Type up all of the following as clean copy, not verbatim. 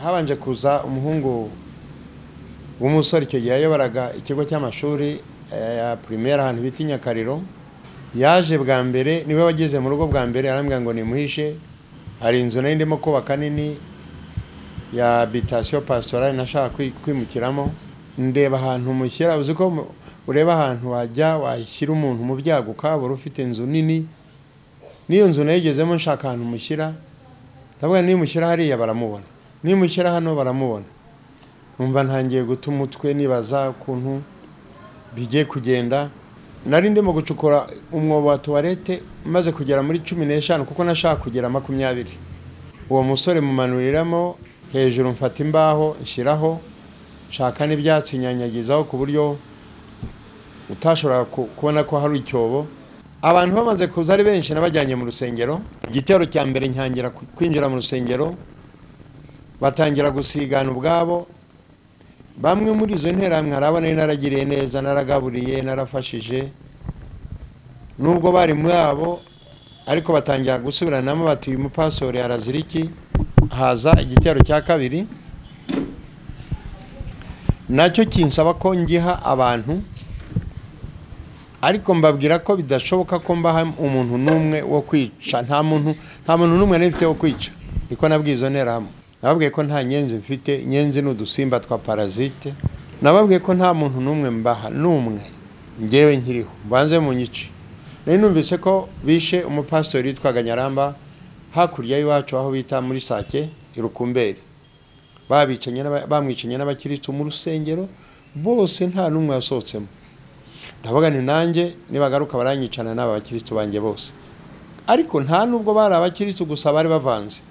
Habanje kuza umuhungu w'umusore, icyo gihe yayoboraga ikigo cy'amashuri ya primaire ahantu bita Nyakariro. Yaje bwa mbere, niwe wageze mu rugo bwa mbere, arambwira ngo nimuhishe, hari inzu nari ndimo kubaka nini ya habitation pastorale nashaka kwimukiramo. Ndeba ahantu mushyira, uzi ko ureba ahantu wajya washyira umuntu mu byago ukabura ufite inzu nini. N'iyo nzu nayigezemo nshaka ahantu mushyira, ndavuga nimushyira hariya baramubona, nimushyira hano baramubona. Numva ntangiye guta umutwe nibaza ukuntu bigiye kugenda. Nari ndimo gucukura umwobo wa toilette maze kugera muri 15 kuko nashaka kugera 20. Uwo musore mumanuriramo hejuru, mfata imbaho nshyiraho, nshaka n'ibyatsi nyanyagizaho ku buryo utashobora kubona ko hari icyobo. Abantu bamaze kuza ari benshi nabajyanye mu rusengero. Igitero cya mbere ntangira kwinjira mu rusengero, batangira gusigana ubwabo. Bamwe muri izo nterahamwe hari abo nari naragiriye neza, naragaburiye, narafashije, nubwo bari muri abo, ariko batangira gusubiranamo bati uyu mupasori arazira iki. Haza igitero cya kabiri nacyo kinsaba ko ngiha abantu, ariko mbabwira ko bidashoboka ko mbaha umuntu n'umwe wo kwica. Nta muntu n'umwe nari wo kwica, niko nabwiye izo nterahamwe. Nababwiye ko nta nyenzi mfite, nyenzi ni udusimba twa parasite. Nababwiye ko nta muntu n'umwe mbaha, n'umwe ngewe nkiriho, mbanze mu nyice. Nari numvise ko bishe umupastori witwaga Nyaramba hakurya y'iwacu aho bita muri Sake irukumberi. Bamwicanye n'abakiristu mu rusengero bose, nta n'umwe yasohotsemo. Ndavuga nti nanjye nibagaruka baranyicana n'aba bakiristu banjye bose. Ariko nta nubwo bari abakiristu gusa, bari bavanze.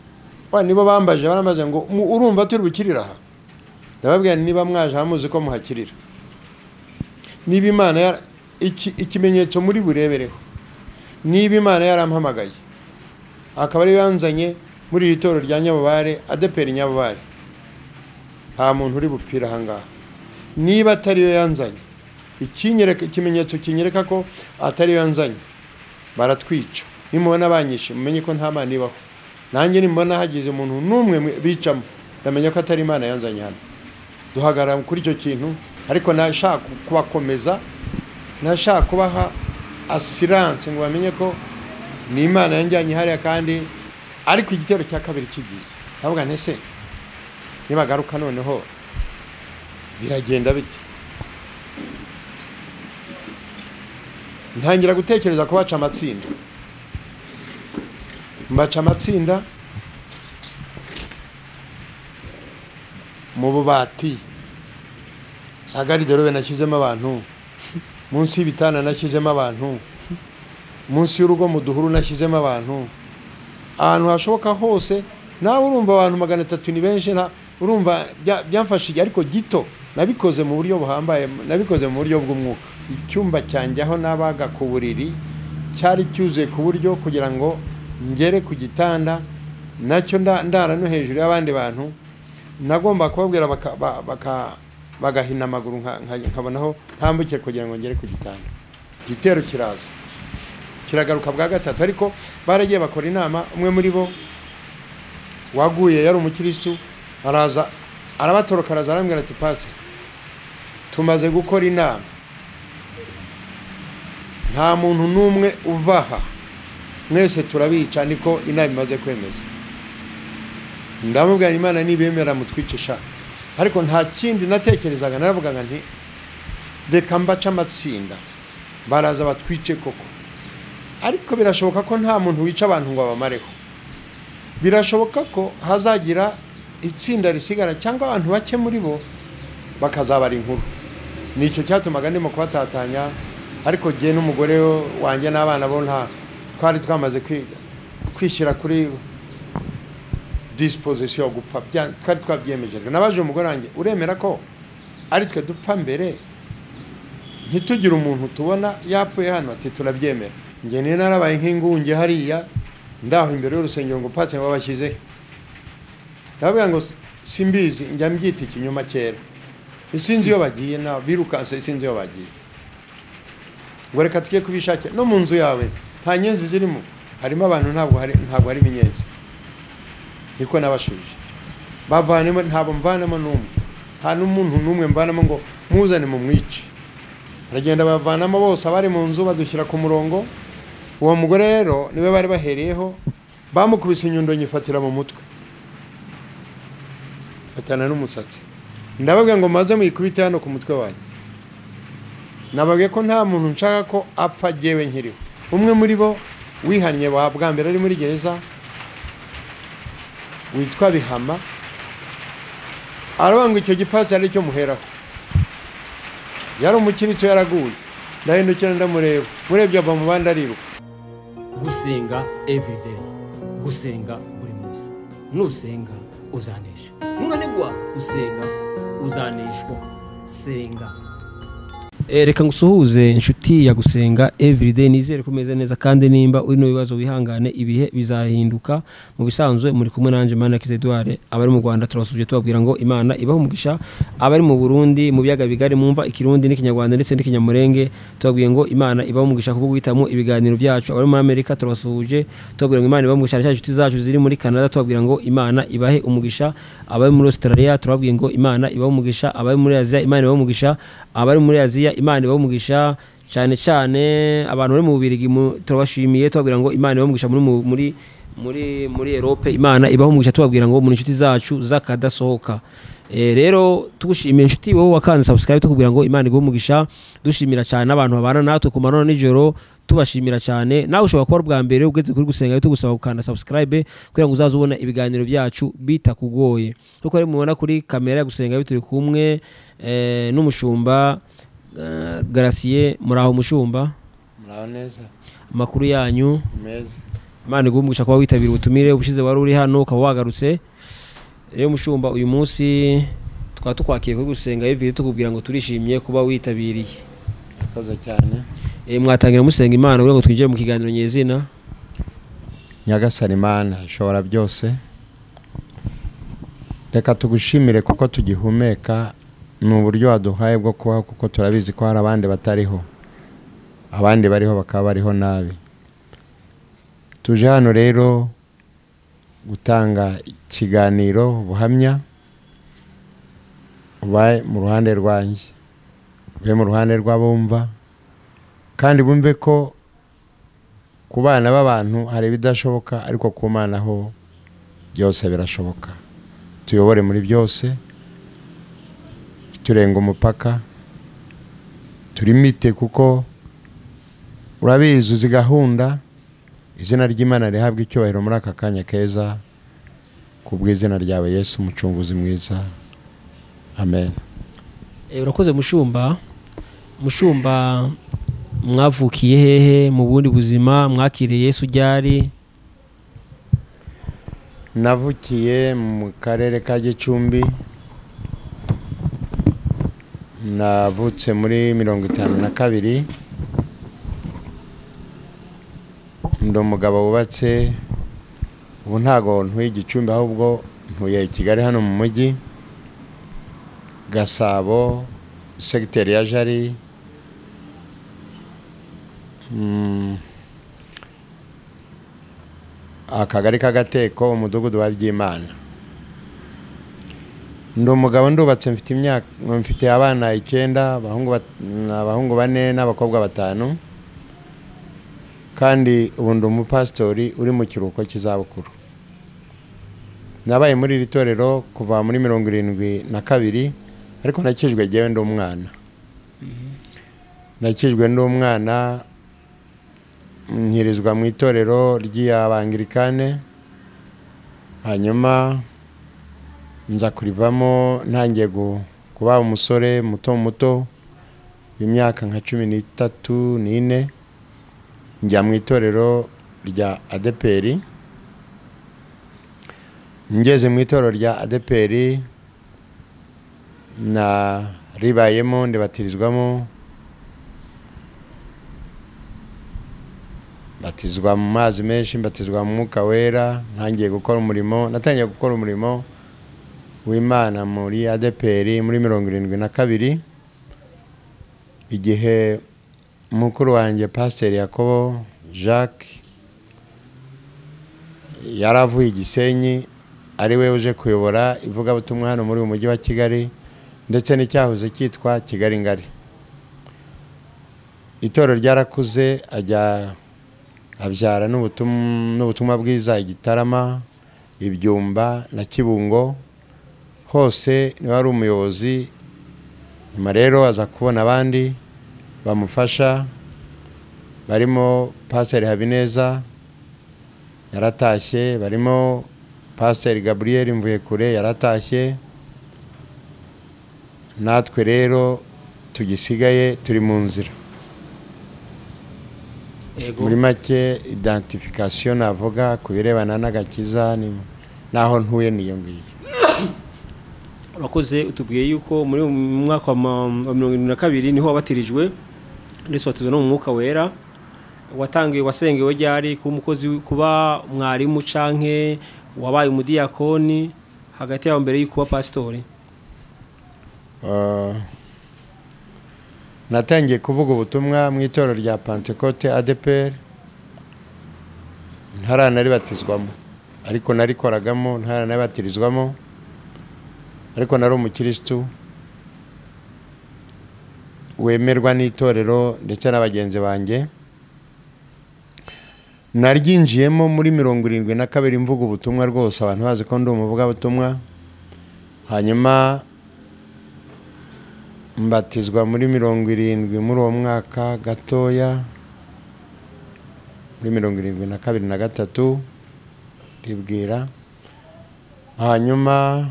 Nibo bambaje baramaze ngo urumva turi bukirira aha. Ndababwira niba mwaje hamuzi ko muhakirira, niba Imana ikimenyetso muri burebereho, niba Imana yarampamagaye akaba ari yanzanye muri iri torero rya Nyabubare, ADEPR Nyabubare, nta muntu uri bupfira aha ngaha. Niba atari yo yanzanye, ikinyereka ikimenyetso kinyereka ko atari yo yanzanye, baratwica. Nimubona banyishe mumenye ko nta Mana ibaho. Nanjye nimbona hagize umuntu n'umwe bicamo, ndamenya ko atari Imana yanzanye hano. Duhagarara kuri icyo kintu, ariko nashaka kubakomeza, nashaka kubaha assurance ngo bamenye ko ni Imana yanjyanye hariya. Kandi ariko igitero cya kabiri kigiye, ndavuga nti ese nibagaruka noneho biragenda bite? Ntangira gutekereza kubaca amatsinda. Mbaca amatsinda mu bubati, za gariderobe nashyizemo abantu, munsi y'ibitanda nashyizemo abantu, munsi y'urugo mu duhuru nashyizemo abantu, ahantu hashoboka hose. Nawe urumva abantu 300 ni benshi, urumva byamfashije, ariko gito nabikoze mu buryo buhambaye, nabikoze mu buryo bw'umwuka. Icyumba cyanjye aho nabaga ku buriri cyari cyuzuye ku buryo kugira ngo ngere ku gitanda nacyo ndara no hejuru y'abandi bantu, nagomba kubabwira bagahina amaguru nkabonaho ntambukire kugira ngo ngere ku gitanda. Igitero kiraza kiragaruka bwa gatatu, ariko baragiye bakora inama. Umwe muri bo waguye yari umukiristu, araza arabatoroka, araza arambwira ati pasi, tumaze gukora inama, nta muntu n'umwe uvaha, mwese turabica, niko inama imaze kwemeza. Ndamubwira Imana nibemera mutwice sha. Ariko nta kindi natekerezaga, naravugaga nti reka mbaca amatsinda baraza batwice koko. Ariko birashoboka ko nta muntu wica abantu ngo abamareho. Birashoboka ko hazagira itsinda risigara cyangwa abantu bake muri bo bakazabara inkuru. Nicyo cyatumaga ndimo kubatatanya, ariko jye n'umugore wanjye n'abana bo nta twari twamaze kwishyira kuri disposition gupfa, twari twabyemeje. Nabaje umugore wanjye, uremera ko ari twe dupfa mbere ntitugire umuntu tubona yapfuye hano? Ati turabyemera. Njye ni narabaye nk'ingunge hariya ndaho imbere y'urusengero ngo patse ngo babashyize. Ndababwira ngo simbizi, njya mbyita ikinyoma kera, isinzi iyo bagiye na birukanse, isinzi iyo bagiye. Ngo reka tujye kubishakira no mu nzu yawe nta nyenzi zirimo, harimo abantu, ntabwo hari inyenzi. Niko nabashubije. Bavanemo, ntabwo mvanamo n'umwe, nta n'umuntu n'umwe mvanamo ngo muzane mu mwice. Baragenda bavanamo bose abari mu nzu, badushyira ku murongo. Uwo mugore rero niwe bari bahereyeho, bamukubise inyundo nyifatira mu mutwe, fatana n'umusatsi. Ndababwira ngo maze muyikubite hano ku mutwe wanjye. Nababwiye ko nta muntu nshaka ko apfa jyewe nkiriho. Umwe muri bo wihannye bwa mbere ari muri gereza witwa Bihama, aravuga ngo icyo gipasi ari cyo muheraho. Yari umukiristo yaraguye. Ndahindukira ndamureba, murebye ava mu bandi ariruka. Gusenga everyday, gusenga buri munsi. Nusenga uzanesha, nunanigwa gusenga uzaneshwa. Senga. Reka ngusuhuze inshuti ya Gusenga Everyday, nizere ko umeze neza kandi nimba uri no bibazo wihangane, ibihe bizahinduka. Mu bisanzwe muri kumwe nanje Manakize Edouard. Abari mu Rwanda turabasuje tubabwira ngo Imana ibahe umugisha, abari mu Burundi mu biyaga bigari mumva ikirundi n'ikinyarwanda ndetse n'ikinyamurenge tubabwiye ngo Imana ibahe umugisha kubwo guhitamo ibiganiro byacu. Abari muri Amerika turabasuhuje tubabwira ngo Imana ibahe umugisha. Inshuti zacu ziri muri Canada tubabwira ngo Imana ibahe umugisha. Abari muri Australia turababwiye ngo Imana ibahe umugisha. Abari muri Aziya Imana ibahe umugisha. Abari muri Aziya Imana ibahe umugisha. Cyane cyane abantu bari mu Bubiligi turabashimiye tubabwira ngo Imana ibahe umugisha. Muri muri muri Europe Imana ibahe umugisha, tubabwira ngo muri inshuti zacu zakadasohoka. Rero tugushimiye inshuti wowe wakanze subscribe, tukubwira ngo Imana iguhe umugisha. Dushimira cyane abantu babana natwe ku manywa nijoro, tubashimira cyane. Nawe ushobora kuba bwa mbere ugeze kuri Gusenga, tugusaba gukanda subscribe kugira ngo uzaze ubona ibiganiro byacu bitakugoye. Kuko rero mubona kuri kamera ya Gusenga turi kumwe n'umushumba Gratien. Muraho mushumba? Muraho neza. Amakuru yanyu? Meza. Imana iguhe umugisha kuba witabira ubutumire. Ubushize wari uri hano ukaba wagarutse. Rero mushumba, uyu munsi twaba tukwakiye kuri Gusenga Everyday, tukubwira ngo turishimye kuba witabiriye. Murakoze cyane. Mwatangira musenga Imana kugira ngo twinjire mu kiganiro nyezina. Nyagasani Imana ishobora byose, reka tugushimire kuko tugihumeka, ni uburyo waduhaye bwo kubaho, kuko turabizi ko hari abandi batariho, abandi bariho bakaba bariho nabi. Tuje hano rero gutanga ikiganiro buhamya, ubaye mu ruhande rwanjye, ube mu ruhande rw'abumva, kandi bumve ko ku bana b'abantu hari ibidashoboka, ariko ku Mana ho byose birashoboka. Tuyobore muri byose, turenga umupaka, turimite, kuko urabizi uzi gahunda. Izina ry'Imana rihabwe icyubahiro muri aka kanya keza, kubw'izina ryawe Yesu umucunguzi mwiza, amen. Urakoze mushumba. Mushumba, mwavukiye hehe mu bundi buzima? Mwakiriye Yesu ryari? Navukiye mu karere ka Gicumbi, navutse muri 52. Ndi umugabo wubatse, ubu ntago ntuye Gicumbi ahubwo ntuye i Kigali hano mu mujyi Gasabo, segiteri ya Jari. Akagari k'Agateko, umudugudu wa Byimana. Ndi umugabo ndubatse, mfite imyaka, mfite abana 9, abahungu 4 n'abakobwa 5, kandi ubu ndi umupasitori uri mu kiruhuko cy'izabukuru. Nabaye muri iri torero kuva muri 72, ariko nakijwe jyewe ndi umwana. Nakijwe ndi umwana, nkirizwa mu itorero ry'Abangirikane, hanyuma nza kurivamo ntangiye kuba umusore muto muto w'imyaka nka 13 n'ine, njya mu itorero rya ADEPR. Ngeze mu itorero rya ADEPR na ribayemo, ndibatirizwamo, batizwa mu mazi menshi, mbatizwa mu Mwuka Wera. Ntangiye gukora umurimo, natangiye gukora umurimo w'Imana muri ADEPR muri 72, igihe mukuru wanjye Pasteur Yakobo Jacques yaravuye Gisenyi ari we uje kuyobora ivugabutumwa hano muri uyu mujyi wa Kigali ndetse n'icyahoze cyitwa Kigali Ngari. Itorero ryarakuze, ajya abyara n'ubutumwa bwiza Igitarama, Ibyumba na Kibungo, hose niwe wari umuyobozi. Nyuma rero aza kubona abandi bamufasha barimo Pasiteri Habineza yaratashye, barimo Pasiteri Gabriel Mvuyekure yaratashye, natwe rero tugisigaye turi mu nzira. Muri make identification navuga ku birebana n'agakiza naho ntuye niyo ngiyo. Urakoze, utubwiye yuko muri mwaka wa 72 niho wabatirijwe ndetse watuzwe no mu Mwuka Wera. Watangiye wasengewe ryari kuba umukozi, kuba mwarimu canke wabaye umudiyakoni hagati yaho mbere y'ukuba pastori? Natangiye kuvuga ubutumwa mu itorero rya Pentecote ADPR ntaranaribatizwamo, ariko narikoragamo ntaranabatirizwamo, ariko nari umukristo wemerwa n'itorero ndetse n'abagenzi banjye. Naryinjiyemo muri 72 mvuga ubutumwa rwose, abantu bazi ko ndi umuvugabutumwa. Hanyuma mbatizwa muri 70 muri uwo mwaka gatoya, muri 72 na 3 ribwira. Hanyuma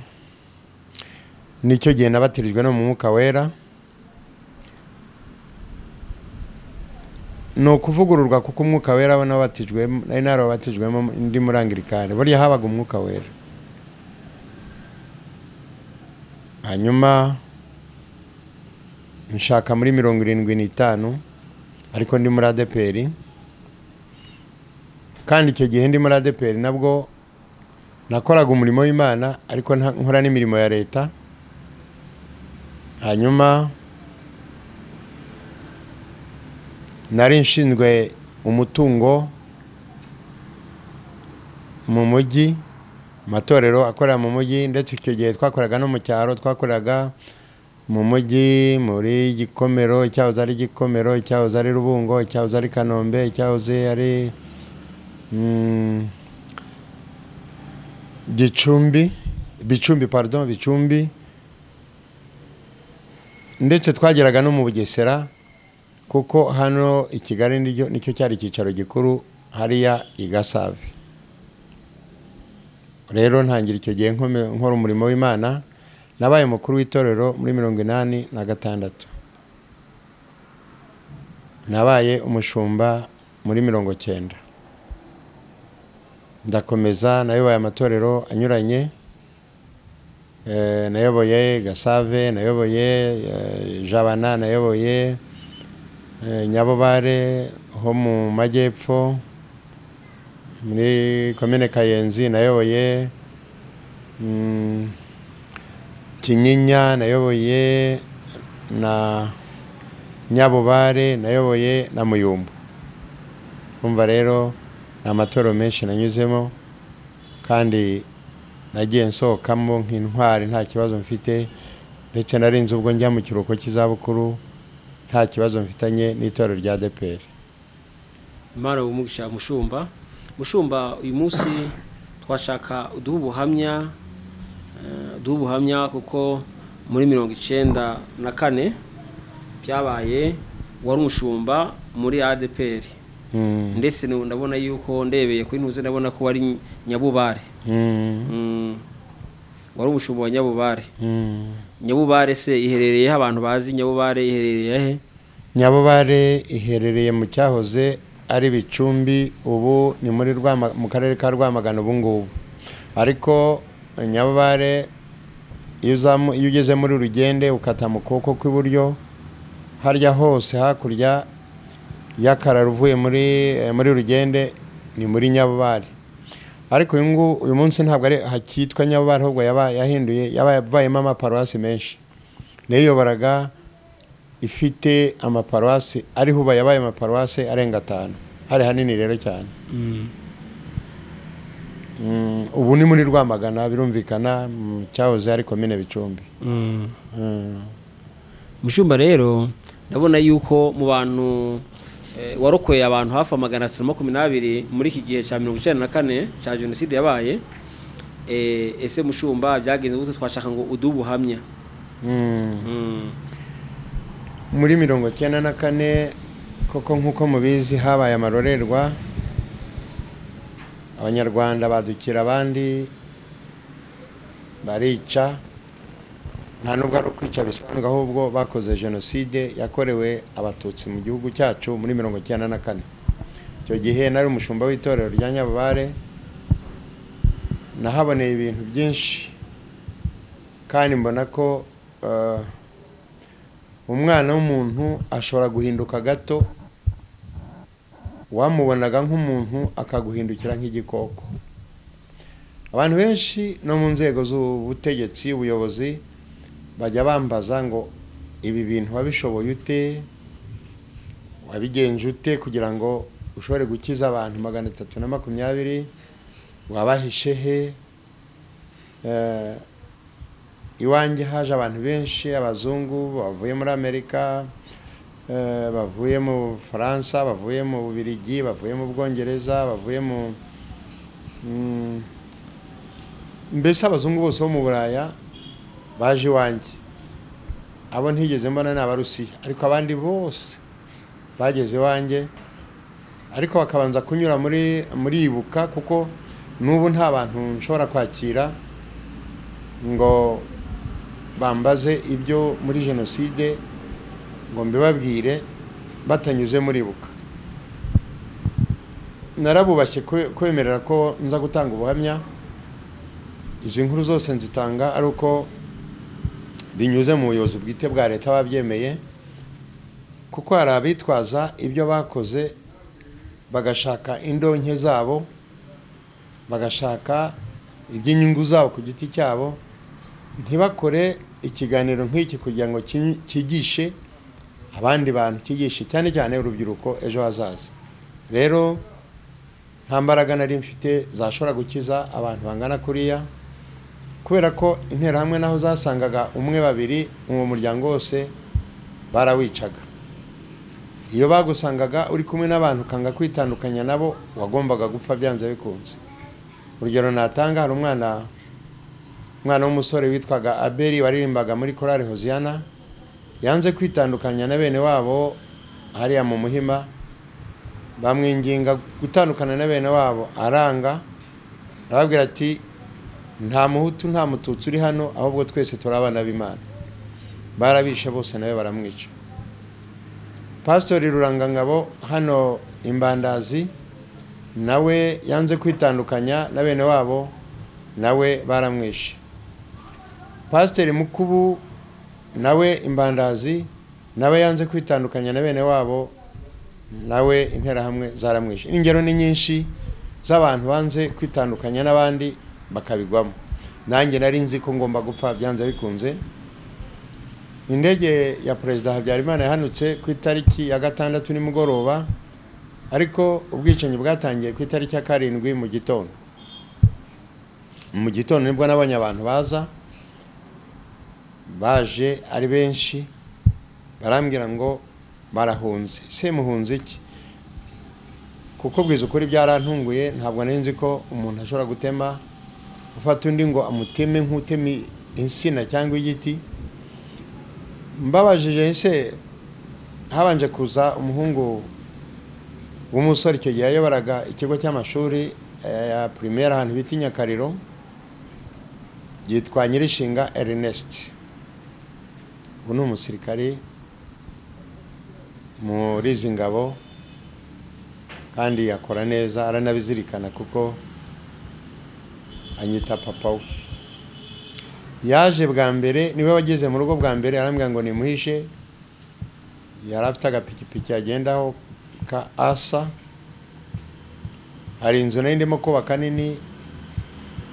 nicyo gihe nabatirijwe no mu Mwuka Wera. No kuvugururwa kuko Umwuka Wera abo nabatijwe nari narabatijwemo ndi muri Anglikane, burya habaga Umwuka Wera. Hanyuma nshaka muri 75 ariko ndi muri ADPR, kandi icyo gihe ndi muri ADPR nabwo nakoraga umurimo w'Imana ariko nkora n'imirimo ya leta. Hanyuma nari nshinzwe umutungo mu mujyi, amatorero akorera mu mujyi, ndetse icyo gihe twakoraga no mu cyaro, twakoraga mu mujyi muri Gikomero, icyahoze ari Gikomero, icyahoze ari Rubungo, icyahoze ari Kanombe, icyahoze ari Gicumbi, Bicumbi pardon, Bicumbi, ndetse twageraga no mu Bugesera, kuko hano i Kigali nicyo cyari icyicaro gikuru hariya i Gasave. Rero ntangira icyo gihe nkora umurimo w'Imana. Nabaye mukuru w'itorero muri 86, nabaye umushumba muri 90, ndakomeza nayoboye amatorero anyuranye. Nayoboye Gasave, nayoboye Jabana, nayoboye Nyabobare ho mu majyepfo muri komine Kayenzi, nayoboye Kinyinya, nayoboye na Nyabobare, nayoboye na Muyumbu. Umva rero ni amatorero menshi nanyuzemo kandi nagiye nsohokamo nk'intwari nta kibazo mfite, ndetse narinze ubwo njya mu kiruhuko cy'izabukuru nta kibazo mfitanye n'itorero rya ADPR. Imana umugisha mushumba. Mushumba, uyu munsi twashaka uduha ubuhamya kuko muri 94 byabaye wari umushumba muri ADPR. Ndetse ndabona yuko ndebeye kuri ntuze ndabona ko wari Nyabubare. Wari umushumba wa Nyabubare. Nyabubare se iherereye he? Abantu bazi Nyabubare iherereye he? Nyabubare iherereye mu cyahoze ari Bicumbi, ubu ni muri mu karere ka Rwamagana ubu ngubu. Ariko Nyabubare iyo ugeze muri Rugende ukata mu kuboko kw'iburyo, harya hose hakurya y'akararo uvuye muri Rugende ni muri Nyabubare. Ariko uyu munsi ntabwo ari hakitwa Nyabubare, ahubwo yahinduye yabayemo amaparuwasi menshi. Niyo yoboraga ifite amaparuwasi ariho uba yabaye amaparuwasi arenga 5, hari hanini rero cyane. Ubu ni muri Rwamagana, birumvikana cyahoze ari komine Bicumbi. Mushumba rero ndabona yuko mu bantu warokoye abantu hafi 320 muri iki gihe cya 94 cya jenoside yabaye. Ese mushumba byagenze gute? Twashaka ngo uduhe ubuhamya. Muri 94 koko nk'uko mubizi habaye amarorerwa, Abanyarwanda badukira abandi barica. Nta nubwo ari ukwica bisanzwe, ahubwo bakoze jenoside yakorewe Abatutsi mu gihugu cyacu muri 94. Icyo gihe nari umushumba w'itorero rya Nyabubare, nahaboneye ibintu byinshi kandi mbona ko umwana w'umuntu ashobora guhinduka gato, wamubonaga nk'umuntu akaguhindukira nk'igikoko. Abantu benshi no mu nzego z'ubutegetsi, ubuyobozi, bajya bambaza ngo ibi bintu wabishoboye ute, wabigenje ute kugira ngo ushobore gukiza abantu 320, wabahishe he? Iwanjye haje abantu benshi, abazungu bavuye muri Amerika, bavuye mu Bufaransa, bavuye mu Bubiligi, bavuye mu Bwongereza, bavuye mu mbese abazungu bose bo mu Buraya baje iwanjye. Abo ntigeze mbona ni Abarusiya, ariko abandi bose bageze iwanjye, ariko bakabanza kunyura muri Ibuka, kuko n'ubu nta bantu nshobora kwakira ngo bambaze ibyo muri jenoside ngo mbibabwire batanyuze muri Ibuka. Narabubashye kwemerera ko nza gutanga ubuhamya. Izi nkuru zose nzitanga ari uko binyuze mu buyobozi bwite bwa leta babyemeye, kuko hari abitwaza ibyo bakoze bagashaka indonke zabo, bagashaka iby'inyungu zabo ku giti cyabo, ntibakore ikiganiro nk'iki kugira ngo cyigishe abandi bantu, cyigishe cyane cyane urubyiruko ejo hazaza. Rero nta mbaraga nari mfite zashobora gukiza abantu bangana kuriya, kubera ko interahamwe naho zasangaga umwe babiri mu muryango wose barawicaga. Iyo bagusangaga uri kumwe n'abantu ukanga kwitandukanya nabo, wagombaga gupfa byanze bikunze. Urugero natanga, hari umwana w'umusore witwaga Abeli waririmbaga muri korali Hoziyana, yanze kwitandukanya na bene wabo hariya mu Muhima, bamwinginga gutandukana na bene wabo aranga, arababwira ati nta muhutu nta mututsi uri hano, ahubwo twese turi abana b'Imana. Barabishe bose nawe baramwica. Pastori Rurangangabo hano Imbandazi nawe yanze kwitandukanya na bene wabo, nawe baramwishe. Pastori Mukubu nawe Imbandazi nawe yanze kwitandukanya na bene wabo, nawe interahamwe zaramwishe. Ingero ni nyinshi z'abantu banze kwitandukanya n'abandi bakabigwamo. Nanjye nari nzi ko ngomba gupfa byanze bikunze. Indege ya Perezida Habyarimana yahanutse ku itariki ya 6 nimugoroba, ariko ubwicanyi bwatangiye ku itariki ya 7 mu gitondo. Mu gitondo nibwo nabonye abantu baza, baje ari benshi, barambwira ngo barahunze. Se muhunze iki? Kuko bwiza ukuri byarantunguye, ntabwo nari nzi ko umuntu ashobora gutema, ufata undi ngo amuteme nk'utemi insina cyangwa igiti. Mbabajije ese habanje kuza umuhungu w'umusore, icyo gihe yayoboraga ikigo cy'amashuri ya primaire ahantu bita Nyakariro, yitwa Nyirishinga Ernest. Ubu ni umusirikari muri izi ngabo kandi yakora neza, aranabizirikana kuko anyita papa we. Yaje bwa mbere, niwe wageze mu rugo bwa mbere, arambwira ngo nimuhishe. Yari afite agapikipiki agendaho ka asa. Hari inzu nari ndimo kubaka nini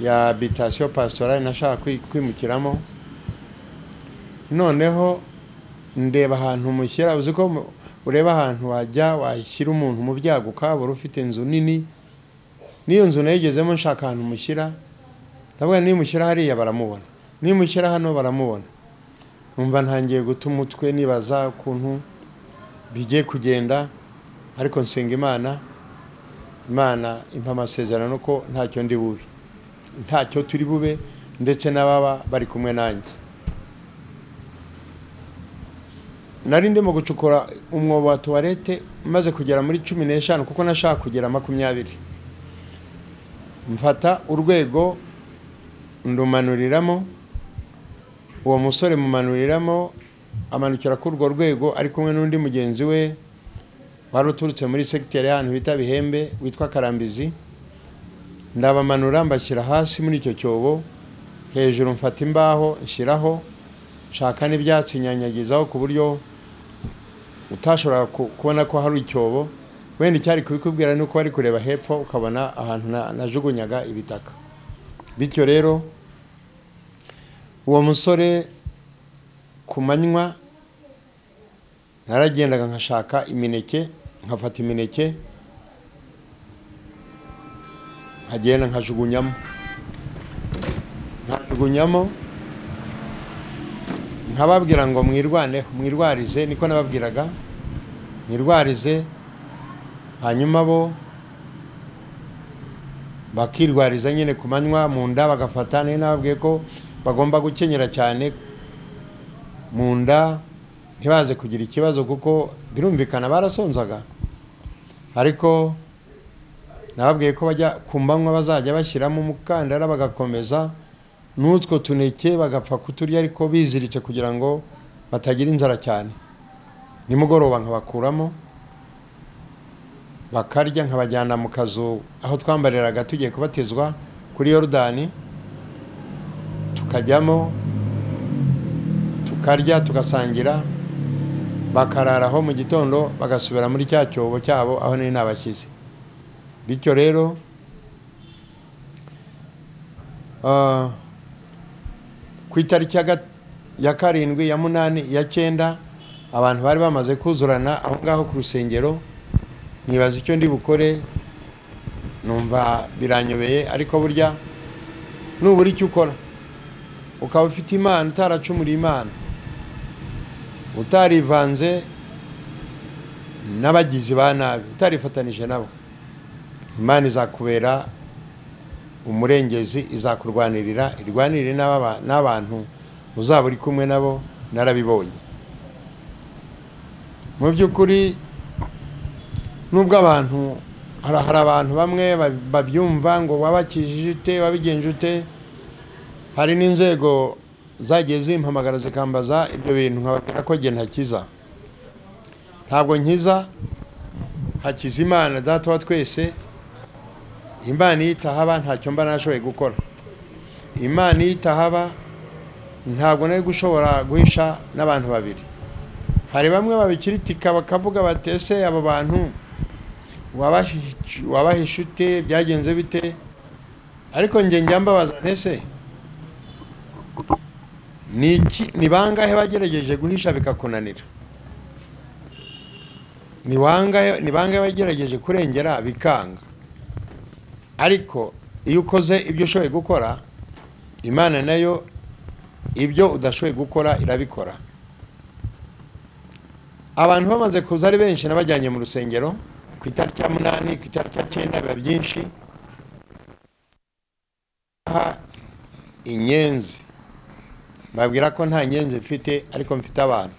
ya habitation pastorale nashaka kwimukiramo, noneho ndeba ahantu mushyira, uzi ko ureba ahantu wajya washyira umuntu mu byago ukabura ufite inzu nini N'iyo nzu nayigezemo nshaka ahantu mushyira, ndavuga nimushyira hariya baramubona, nimushyira hano baramubona. Numva ntangiye guta umutwe nibaza ukuntu bigiye kugenda, ariko nsenga Imana, Imana impa amasezerano ko ntacyo ndi bube, ntacyo turi bube, ndetse n'ababa bari kumwe nanjye. Nari ndimo gucukura umwobo wa tuwarete maze kugera muri 15 kuko nashaka kugera 20. Mfata urwego ndumanuriramo, uwo musore mumanuriramo, amanukira kuri urwo rwego ari kumwe n'undi mugenzi we wari uturutse muri secteur y'ahantu bita Bihembe witwa Karambizi. Ndabamanura mbashyira hasi muri icyo cyobo, hejuru mfata imbaho nshyiraho, nshaka n'ibyatsi nyanyagizaho ku buryo utashobora kubona ko hari icyobo. Wenda icyari kubikubwira nuko wari kureba hepfo ukabona ahantu najugunyaga ibitaka. Bityo rero uwo musore ku manywa naragendaga nkashaka imineke, nkafata imineke nkagenda nkajugunyamo, nkababwira ngo mwirwaneho, mwirwarize, niko nababwiraga, mwirwarize. Hanyuma bo bakirwariza nyine ku manywa mu nda bagafata. Nababwiye ko bagomba gukenyera cyane mu nda ntibaze kugira ikibazo, kuko birumvikana barasonzaga. Ariko nababwiye ko bajya ku manywa bazajya bashyiramo umukandara bagakomeza n'utwo tuneke bagapfa kuturya, ariko biziritse kugira ngo batagira inzara cyane. Nimugoroba nkabakuramo bakarya, nkabajyana mu kazu aho twambariraga tugiye kubatizwa kuri Yorodani, tukajyamo tukarya tugasangira, bakararaho mu gitondo bagasubira muri cya cyobo cyabo aho nari nabashyize. Bityo rero ku itariki ya 7, ya 8, ya 9 abantu bari bamaze kuzurana aho ngaho ku rusengero. Nibaza icyo ndi bukore, numva biranyobeye, ariko burya nubura icyo ukora ukaba ufite Imana, utaracumura Imana, utarivanze n'abagizi ba nabi, utarifatanije nabo, Imana izakubera umurengezi, izakurwanirira, irwanirire n'abantu uzaba uri kumwe nabo. Narabibonye mu by'ukuri. Nubwo abantu hari abantu bamwe babyumva ngo wabakijije ute, wabigenje ute, hari n'inzego zagiye zimpamagara zikambaza ibyo bintu, nkababwira ko njye ntakiza, ntabwo nkiza, hakiza Imana Data wa twese. Imana iyo itahaba ntacyo mba nashoboye gukora, Imana iyo itahaba ntabwo nari gushobora guhisha n'abantu babiri. Hari bamwe babikiritika bakavuga bati ese abo bantu wabahisha ute, byagenze bite? Ariko njye njya mbabaza ntese ni bangahe bagerageje guhisha bikakunanira? Ni bangahe bagerageje kurengera bikanga? Ariko iyo ukoze ibyo ushoboye gukora, Imana nayo ibyo udashoboye gukora irabikora. Abantu bamaze kuza ari benshi nabajyanye mu rusengero ku itariki ya 8, ku itariki ya 9 biba byinshi. Inyenzi babwira ko nta nyenzi mfite, ariko mfite abantu,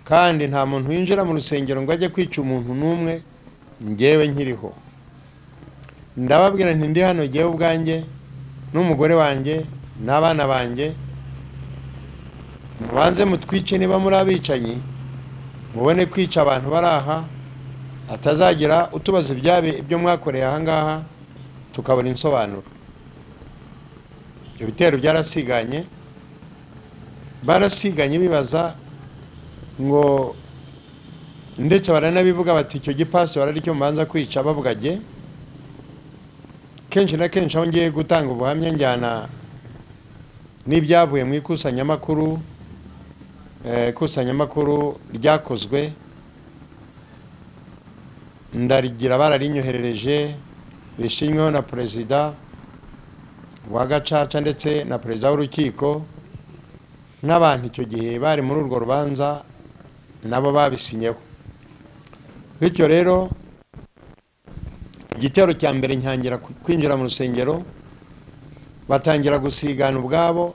kandi nta muntu winjira mu rusengero ngo ajye kwica umuntu n'umwe ngewe nkiriho. Ndababwira nti ndi hano ngewe ubwanjye n'umugore wanjye n'abana banjye, mubanze mutwice niba muri abicanyi, mubone kwica abantu baraha, atazagira utubaza ibyabe ibyo mwakoreye aha ngaha tukabona insobanuro. Ibyo bitero byarasiganye, barasiganye bibaza ngo, ndetse baranabivuga bati icyo gipasi bararicyo mbanza kwica, bavuga jye. Kenshi na kenshi aho ngiye gutanga ubuhamya njyana n'ibyavuye mu ikusanyamakuru, ikusanyamakuru ryakozwe ndarigira, bararinyoherereje bishimweho na perezida wa Gacaca ndetse na perezida w'urukiko n'abantu icyo gihe bari muri urwo rubanza nabo babisinyeho. Bityo rero igitero cya mbere ntangira kwinjira mu rusengero, batangira gusigana ubwabo.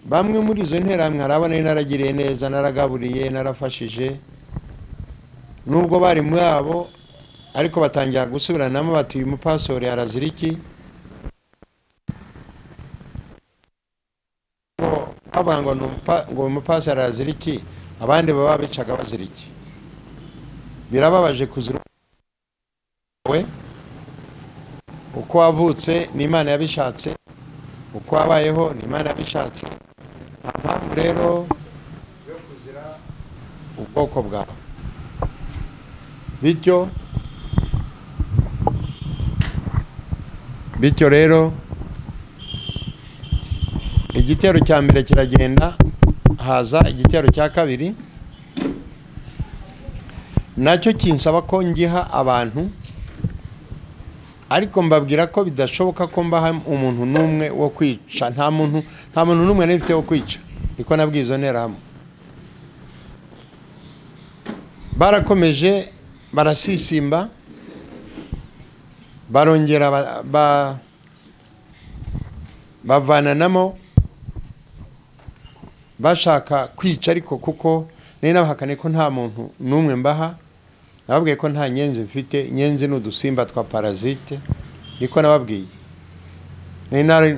Bamwe muri izo nterahamwe hari abo nari naragiriye neza, naragaburiye, narafashije, nubwo bari muri abo, ariko batangira gusubiranamo bati uyu mupasori arazira iki? Bavuga ngo ngo uyu mupasori arazira iki, abandi baba bicaga bazira iki? Birababaje kuzira we uko wavutse ni Imana yabishatse, uko wabayeho ni Imana yabishatse. Nta mpamvu rero yo kuzira ubwoko bwawe. Bityo rero igitero cya mbere kiragenda, haza igitero cya kabiri nacyo kinsaba ko ngiha abantu, ariko mbabwira ko bidashoboka ko mbaha umuntu n'umwe wo kwica. Nta muntu n'umwe nari wo kwica, niko nabwiye izo nterahamwe. Barakomeje barasisimba, barongera bavananamo bashaka kwica, ariko kuko nari nabahakane ko nta muntu n'umwe mbaha, nababwiye ko nta nyenzi mfite, inyenzi ni udusimba twa parasite, niko nababwiye. Nari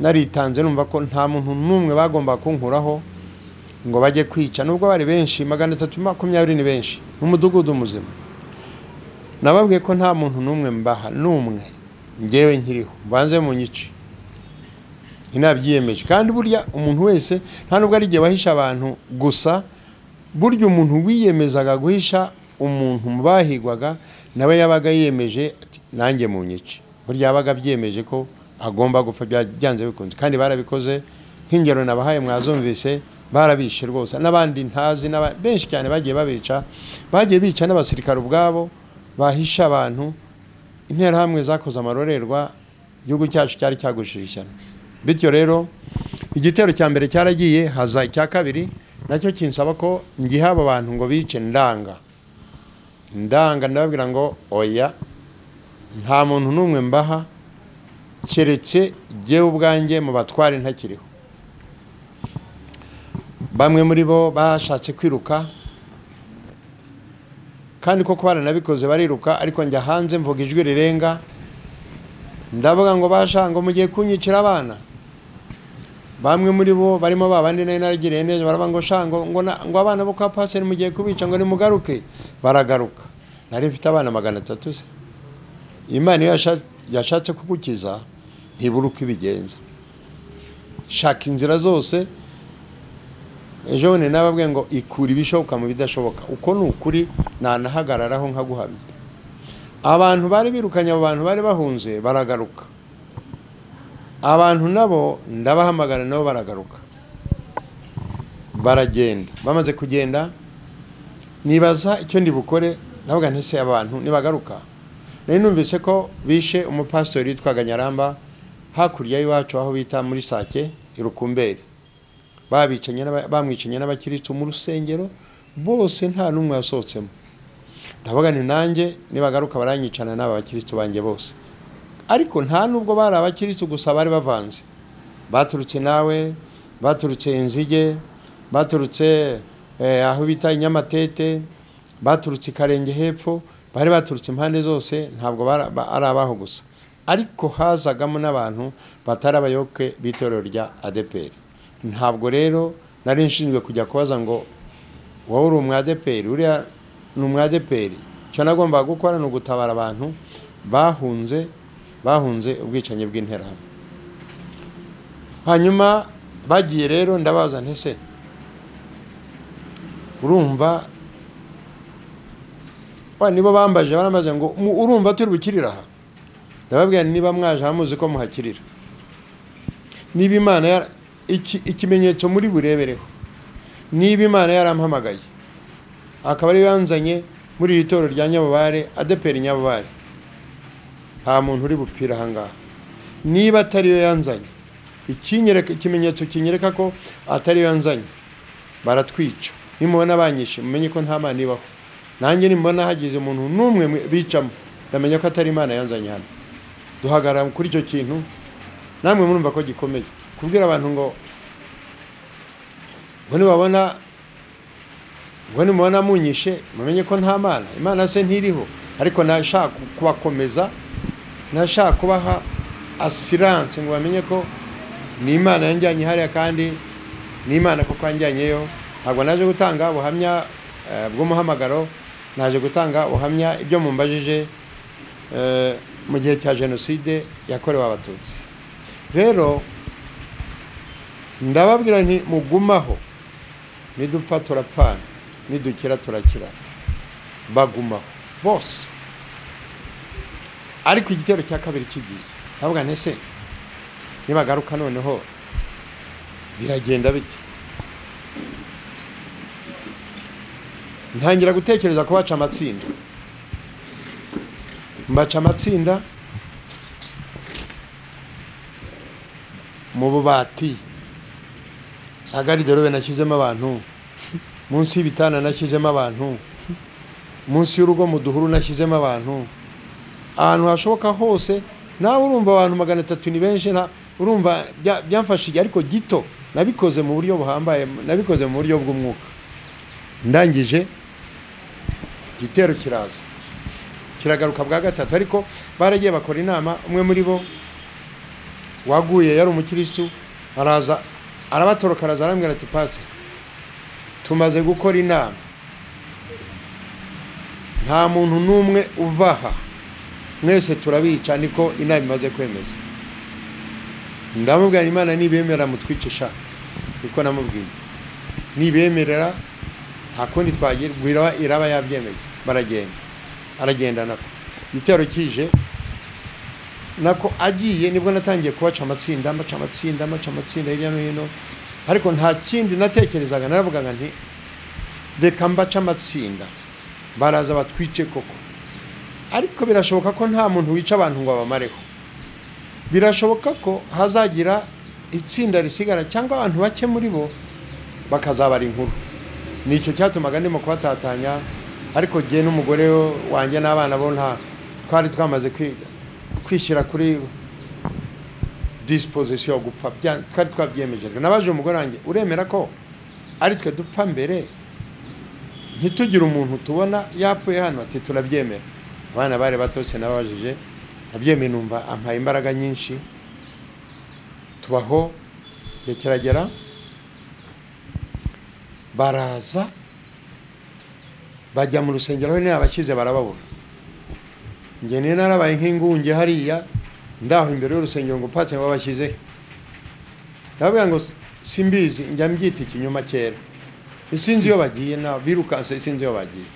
naritanze numva ko nta muntu n'umwe bagomba kunkuraho ngo bajye kwica, nubwo bari benshi 320 ni benshi mu mudugudu muzima. Nababwiye ko nta muntu n'umwe mbaha, n'umwe, ngewe nkiriho mbanze mu nyice. Nabyiyemeje. Kandi burya umuntu wese nta nubwo ari igihe wahisha abantu gusa, burya umuntu wiyemezaga guhisha umuntu mubahigwaga nawe yabaga yiyemeje ati nanjye mu nyice. Burya yabaga abyiyemeje ko agomba gupfa byanze bikunze, kandi barabikoze. Nk'ingero nabahaye mwazumvise, barabishe rwose, n'abandi ntazi, benshi cyane bagiye babica, bagiye bica n'abasirikare ubwabo bahisha abantu. Interahamwe zakoze amarorerwa, igihugu cyacu cyari cyagushije ishyano. Bityo rero igitero cya mbere cyaragiye, haza icya kabiri nacyo kinsaba ko ngiha abo bantu ngo bice. Ndanga ndababwira ngo oya, nta muntu n'umwe mbaha keretse jyewe ubwanjye mu batware ntakiriho. Bamwe muri bo bashatse kwiruka, kandi koko baranabikoze bariruka, ariko njya hanze mvuga ijwi rirenga, ndavuga ngo basha ngo mugiye kunyicira abana. Bamwe muri bo barimo babandi nari naragiriye neza, baravuga ngo shango ngo abana bo kwa paseri mugiye kubica, ngo nimugaruke. Baragaruka. Nari mfite abana 300 se. Imana iyo yashatse kugukiza ntibura uko ibigenza, shaka inzira zose. Ejo bundi nababwiye ngo ikura ibishoboka mu bidashoboka. Uko ni ukuri, nanahagararaho nkaguhamya. Abantu bari birukanye abo bantu bari bahunze baragaruka, abantu nabo ndabahamagara nabo baragaruka, baragenda. Bamaze kugenda nibaza icyo ndi bukore, ndavuga nti se abantu nibagaruka. Nari numvise ko bishe umupastori witwaga Nyaramba hakurya y'iwacu aho bita muri Sake irukumberi, bamwicanye n'abakiristu mu rusengero bose, nta n'umwe yasohotsemo. Ndavuga nti nanjye nibagaruka baranyicana n'aba bakiristu banjye bose. Ariko nta nubwo bari abakiristu gusa, bari bavanze, baturutse nawe, baturutse Inzige, baturutse aho bita Inyamatete, baturutse Karenge hepfo, bari baturutse impande zose, ntabwo ari abaho gusa. Ariko hazagamo n'abantu batari abayoboke b'itorero rya ADEPR. Ntabwo rero nari nshinzwe kujya kubaza ngo wowe uri umu ADEPR, uriya ni umu ADEPR. Icyo nagombaga gukora ni ugutabara abantu bahunze ubwicanyi bw'interahamwe. Hanyuma bagiye rero ndabaza nti se urumva nibo bambaje, baramaze ngo urumva turi bukirira aha? Ndababwira niba mwaje hamuzi ko muhakirira, niba Imana ikimenyetso muri burebereho, niba Imana yarampamagaye akaba ari yanzanye muri iri torero rya Nyabubare, ADEPR Nyabubare, Nta muntu uri bupfira aha ngaha. Niba atari yo yanzanye, ikinyereka, ikimenyetso kinyereka ko atari yo yanzanye, baratwica. Nimubona banyishe mumenye ko nta Mana ibaho. Nanjye nimbona hagize umuntu n'umwe bicamo, ndamenya ko atari Imana yanzanye hano. Duhagarara kuri icyo kintu, namwe murumva ko gikomeye. Kubwira abantu ngo nibabona, ngo nimubona munyishe mumenye ko nta Mana, Imana se ntiriho. Ariko nashaka kubakomeza, nashaka kubaha assurance ngo bamenye ko ni Imana yanjyanye hariya, kandi ni Imana koko yanjyanyeyo. Ntabwo naje gutanga ubuhamya bw'umuhamagaro, naje gutanga ubuhamya ibyo mumbajije mu gihe cya jenoside yakorewe Abatutsi. Rero ndababwira nti mugumaho, nidupfa turapfana, nidukira turakira. Bagumaho bose. Ariko igitero cya kabiri kigiye, ndavuga nti ese nibagaruka noneho biragenda bite? Ntangira gutekereza kubaca amatsinda. Mbaca amatsinda mu bubati, za gariderobe nashyizemo abantu, munsi y'ibitanda nashyizemo abantu, munsi y'urugo mu duhuru nashyizemo abantu, ahantu hashoboka hose. Nawe urumva abantu 300 ni benshi, urumva byamfashije, ariko gito nabikoze mu buryo buhambaye, nabikoze mu buryo bw'umwuka. Ndangije igitero kiraza, kiragaruka bwa gatatu. Ariko baragiye bakora inama, umwe muri bo waguye yari umukiristu, araza arabatoroka, araza arambwira ati pasi, tumaze gukora inama, nta muntu n'umwe uvaha, mwese turabica, niko inama imaze kwemeza. Ndamubwira Imana nibemera mutwice sha, niko namubwiye, nibemerera nta kundi twagira, iraba yabyemeye. Baragenda, aragenda nako igitero kije, nako agiye nibwo natangiye kubaca amatsinda, mbaca amatsinda, mbaca amatsinda hirya no hino. Ariko nta kindi natekerezaga, naravugaga nti reka mbaca amatsinda baraza batwice koko. Ariko birashoboka ko nta muntu wica abantu ngo abamareho. Birashoboka ko hazagira itsinda risigara cyangwa abantu bake muri bo bakazabara inkuru. Nicyo cyatumaga ndimo kubatatanya. Ariko jye n'umugore wanjye n'abana bo nta twari twamaze kwishyira kuri disposition yo gupfa, twari twabyemeje. Nabaje umugore wanjye, uremera ko ari twe dupfa mbere ntitugire umuntu tubona yapfuye hano? Ati turabyemera. Abana bari batose nababajije, nabyemeye, numva ampaye imbaraga nyinshi. Tubaho igihe kiragera, baraza bajya mu rusengero, aho abashyize barababura. Njye nari narabaye nk'ingunge hariya, ndaho imbere y'urusengero ngo patse ngo babashyize. Ndababwira ngo simbizi, njya mbyita ikinyoma kera, isinzi iyo bagiye, na birukanse isinzi iyo bagiye.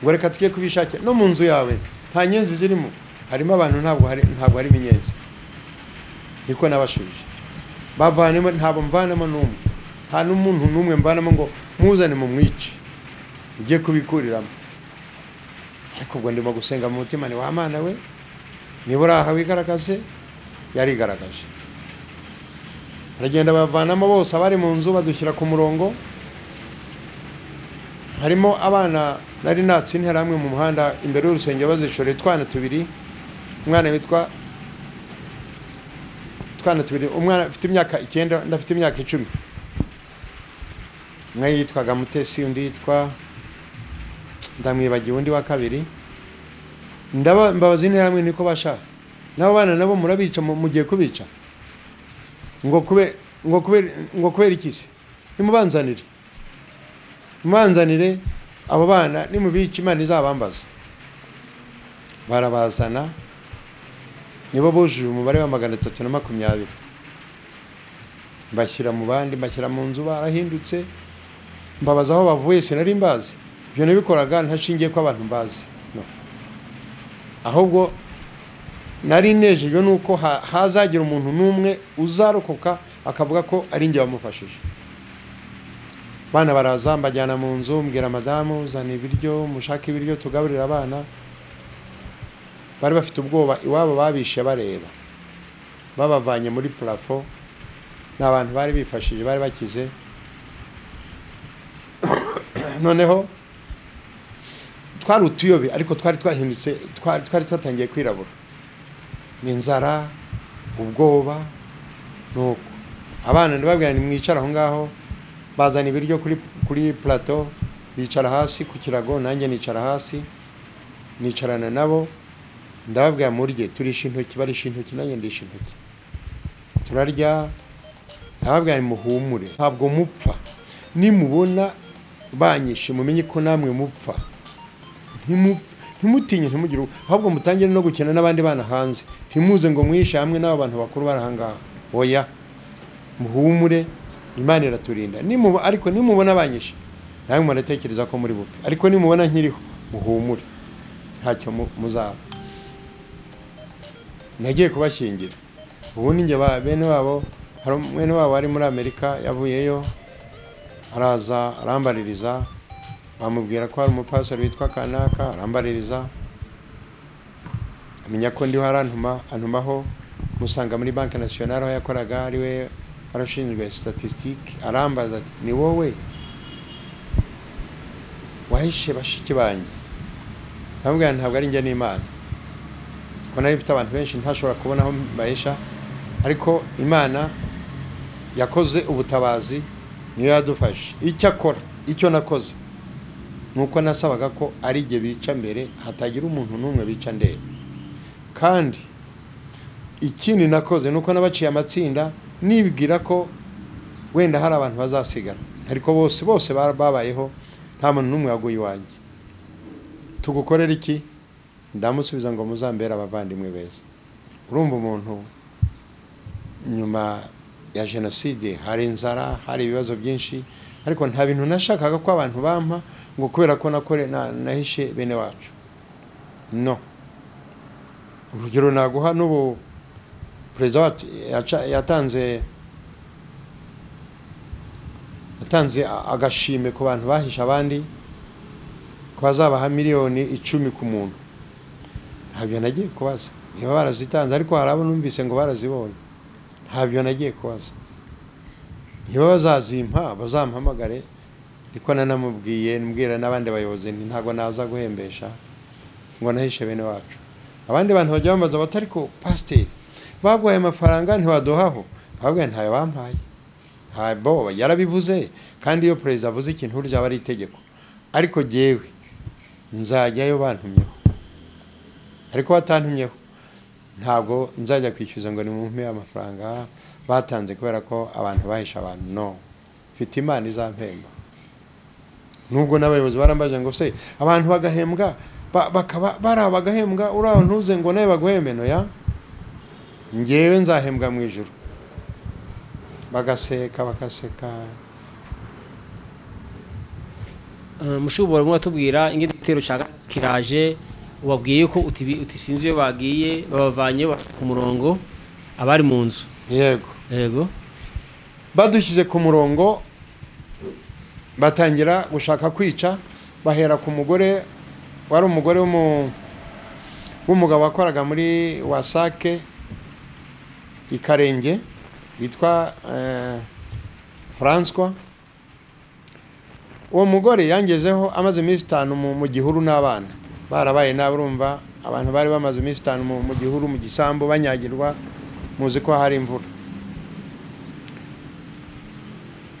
Ngo reka tujye kubishakira no mu nzu yawe nta nyenzi zirimo, harimo abantu, ntabwo hari inyenzi. Niko nabashubije, bavanemo, ntabwo mvanamo n'umwe, nta n'umuntu n'umwe mvanamo ngo muzane mu mwice ugiye kubikuriramo. Ariko ubwo ndimo gusenga mu mutima, ni wa Mana we, niba uri aha wigaragaze. Yarigaragaje, baragenda bavanamo bose abari mu nzu, badushyira ku murongo. Harimo abana nari natse interahamwe mu muhanda imbere y'urusengero bazishoreye, twana tubiri, umwana witwa twana tubiri, umwana afite imyaka 9 undi afite imyaka 10. Umwe yitwaga Mutesi, undi yitwa ndamwibagiwe, undi wa kabiri. Mbabaza interahamwe niko bashaka, nabo bana nabo murabica, mugiye kubica ngo kubera iki se? Nimubanzanire, mubanzanire abo bana, nimubica Imana izabambaza. Barabazana, nibo bujuje umubare wa 320. Mbashyira mu bandi, mbashyira mu nzu, barahindutse. Mbabaza aho bavuye, sinari mbazi. Ibyo nabikoraga ntashingiye ko abantu mbazi, no. Ahubwo nari nejejwe nuko hazagira umuntu n'umwe uzarokoka akavuga ko ari njye wamufashije. Bana baraza, mbajyana mu nzu, mbwira madamu zana ibiryo, mushake ibiryo tugaburira abana. Bari bafite ubwoba, iwabo babishe bareba, babavanye muri plafond. Ni abantu bari bifashije, bari bakize. Noneho twari utuyobe, ariko twari twahindutse, twari twatangiye kwirabura. Ni inzara, ubwoba. Nuko abana ndababwira nti mwicara aho ngaho, bazana ibiryo kuri plateau, bicara hasi ku kirago, nanjye nicara hasi, nicarana nabo. Ndababwira murye, turisha intoki, barisha intoki, nanjye ndisha intoki, turarya. Ndababwira nti muhumure, ntabwo mupfa, nimubona banyishe mumenye ko namwe mupfa. Ntimutinye, ntimugire, ahubwo mutangire no gukina n'abandi bana hanze, ntimuze ngo mwishe hamwe n'aba bantu bakuru bari aha ngaha. Oya, muhumure, Imana iraturinda. Ariko nimubona banyishe namwe muratekereza ko muri bupfe, ariko nimubona nkiriho muhumure, ntacyo muzaba. Nagiye kubashyingira. Ubundi njye bene wabo, hari mwene wabo ari muri Amerika, yavuyeyo araza arambaririza, bamubwira ko hari umupasiteri witwa Kanaka, arambaririza, amenya ko ndiho, arantuma, antumaho, musanga muri Banque Nationale aho yakoraga, ari we warashinzwe statistique. Arambaza ati ni wowe wahishe bashiki banjye? Ndamubwira ntabwo ari njye n'Imana, ko nari mfite abantu benshi ntashobora kubona aho mbahisha, ariko Imana yakoze ubutabazi, niyo yadufashe. Icyo akora, icyo nakoze nuko nasabaga ko ari jye bica mbere, hatagira umuntu n'umwe bica ndeba. Kandi ikindi nakoze nuko nabaciye amatsinda, nibwira ko wenda hari abantu bazasigara, ariko bose babayeho, nta muntu n'umwe waguye iwanjye. Tugukorera iki? Ndamusubiza ngo muzambere abavandimwe beza. Urumva umuntu nyuma ya jenoside hari inzara, hari ibibazo byinshi, ariko nta bintu nashakaga ko abantu bampa ngo kubera ko nakore nahishe bene wacu. No, urugero naguha, n'ubu perezida wacu yatanze agashime ku bantu bahishe abandi, ko bazabaha 10 miliyoni ku muntu. Ntabyo nagiye kubaza niba barazitanze, ariko hari abo numvise ngo barazibonye. Ntabyo nagiye kubaza, niba bazazimpa bazampamagare. Niko nanamubwiye, mbwira n'abandi bayobozi nti ntabwo naza guhembesha ngo nahishe bene wacu. Abandi bantu bajya bambaza bati ariko pasiteri baguhaye amafaranga ntiwaduhaho? Ahubwo ntayo bampaye, ntabwo yarabivuze. Kandi iyo perezida avuze ikintu burya aba ari itegeko. Ariko jyewe nzajyayo bantumyeho, ariko batantumyeho ntabwo nzajya kwishyuza ngo nimumpe amafaranga batanze kubera ko abantu bahishe abantu. No, mfite Imana izampemba. Nubwo n'abayobozi barambaje ngo se abantu bagahembwa, bakaba bari bagahembwa, uraho ntuze ngo nawe baguhembe. No ya, ngewe nzahembwa mu ijuru. Bagaseka, bagaseka. Mushobora muratubwira ingene igitero ca kiraje, ubabwiye ko utisinzi iyo bagiye, babavanye ku murongo abari mu nzu? Yego. Yego. Badushyize ku murongo, batangira gushaka kwica, bahera ku mugore wari umugore w'umugabo wakoraga muri WASAC Ikarenge, witwa François. Uwo mugore yangezeho amaze iminsi 5 mu gihuru n'abana barabaye nabi. Urumva abantu bari bamaze iminsi 5 mu gihuru, mu gisambu, banyagirwa, muzi ko hari imvura.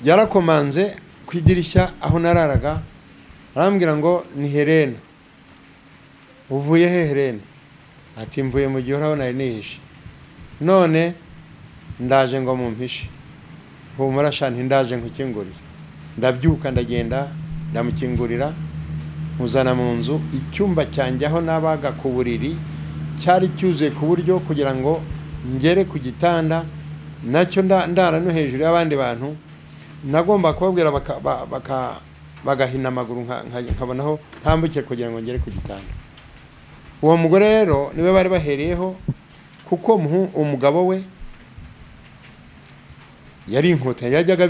Yarakomanze ku idirishya aho nararaga, arambwira ngo ni Helena, uvuye he Helena? Ati mvuye mu gihuru aho nari nihishe, none ndaje ngo mumpishe. Humura sha, ntindaje nkukingurire. Ndabyuka, ndagenda, ndamukingurira, muzana mu nzu. Icyumba cyanjye aho nabaga ku buriri cyari cyuzuye, ku buryo kugira ngo ngere ku gitanda nacyo ndara no hejuru y'abandi bantu, nagomba kubabwira bagahina amaguru nkabonaho ntambukire kugira ngo ngere ku gitanda. Uwo mugore rero niwe bari bahereyeho, kuko umugabo we yari Inkotanyi. Yajyaga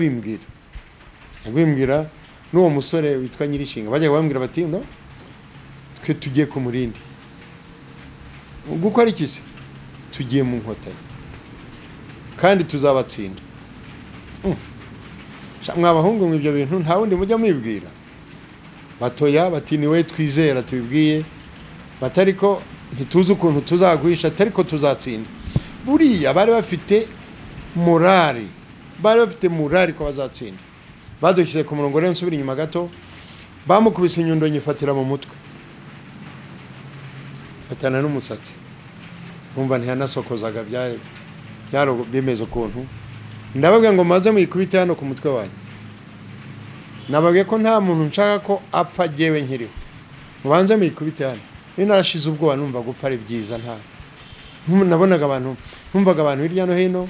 abimbwira n'uwo musore witwa Nyirishinga, bajyaga bambwira bati no twe tugiye ku murindi. Gukora iki se? Tugiye mu nkotanyi kandi tuzabatsinda. Mwa bahungu mu ibyo bintu nta wundi mujya mwibwira. Batoya bati ni we twizera tubibwiye, batariko ntituzi ukuntu tuzagwisha, ariko tuzatsinda. Buriya bari bafite morali, bari bafite morali ko bazatsinda. Badushyize ku murongo. Rero nsubira inyuma gato, bamukubise inyundo nyifatira mu mutwe, fatana n'umusatsi, bumva ntiyanasokozaga, byari bimeze ukuntu. Ndababwira ngo maze muyikubite hano ku mutwe wanjye. Nababwiye ko nta muntu nshaka ko apfa jyewe nkiriho, mubanze muyikubite hano. Ni narashize ubwoba, numva gupfa ari byiza. Nta nabonaga abantu, numvaga abantu hirya no hino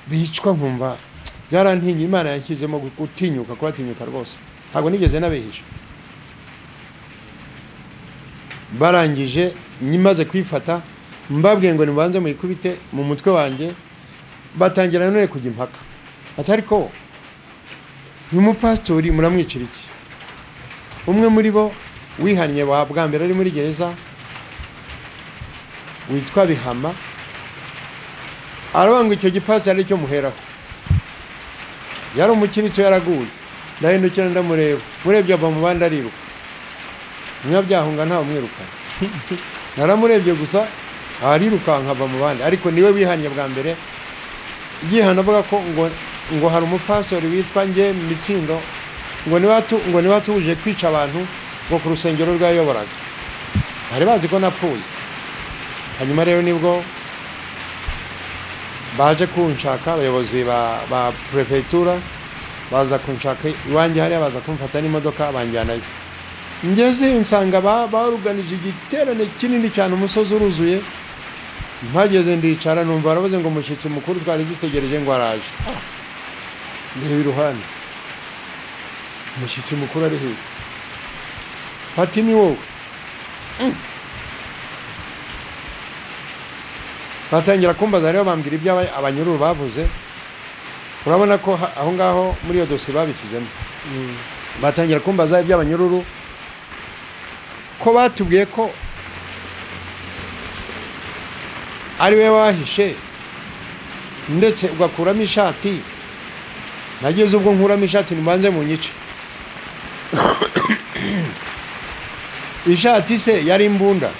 bicwa, nkumva byarantinye. Imana yanshyizemo gutinyuka, kubatinyuka rwose, ntabwo nigeze nabihisha. Barangije nyimaze kwifata, mbabwiye ngo nibanze muyikubite mu mutwe wanjye, batangira none kujya impaka. Atari ko uyu mupasitori muramwicira iki? Umwe muri bo wihannye bwa mbere ari muri gereza witwa Bihama, aravuga ngo icyo gipasi ari cyo muheraho. Yari umukiristo yaraguye. Ndahindukira ndamureba, murebye ava mu bandi ariruka. Umunyabyaha ntawe umwirukana. Naramurebye gusa arirukanka ava mu bandi, ariko niwe wihannye bwa mbere. Yihana avuga ko ngo hari umupastori witwa nge Mitsindo, ngo niwe atuje kwica abantu ngo ku rusengero rwayoboraga. Bari bazi ko napfuye. Hanyuma rero nibwo baje kunshaka abayobozi ba prefectura, baza kunshaka iwanjye hariya, baza kumfata n'imodoka banjyanayo. Ngeze nsanga baruganije igiterane kinini cyane, umusozi uruzuye. Mpageze ndicara, numva baravuze ngo umushyitsi mukuru twari dutegereje ngo araje. Ndeba iruhande, umushyitsi mukuru ari hirya. Bati ni wowe. Batangira kumbaza rero, bambwira ibyo abanyururu bavuze. Urabona ko aho ngaho muri iyo dosiye babishyizemo. Batangira kumbaza ibyo abanyururu, ko batubwiye ko ari we wahishe, ndetse ugakuramo ishati. Nageze ubwo nkuramo ishati, nibanze mu nyice. Ishati se yari imbunda,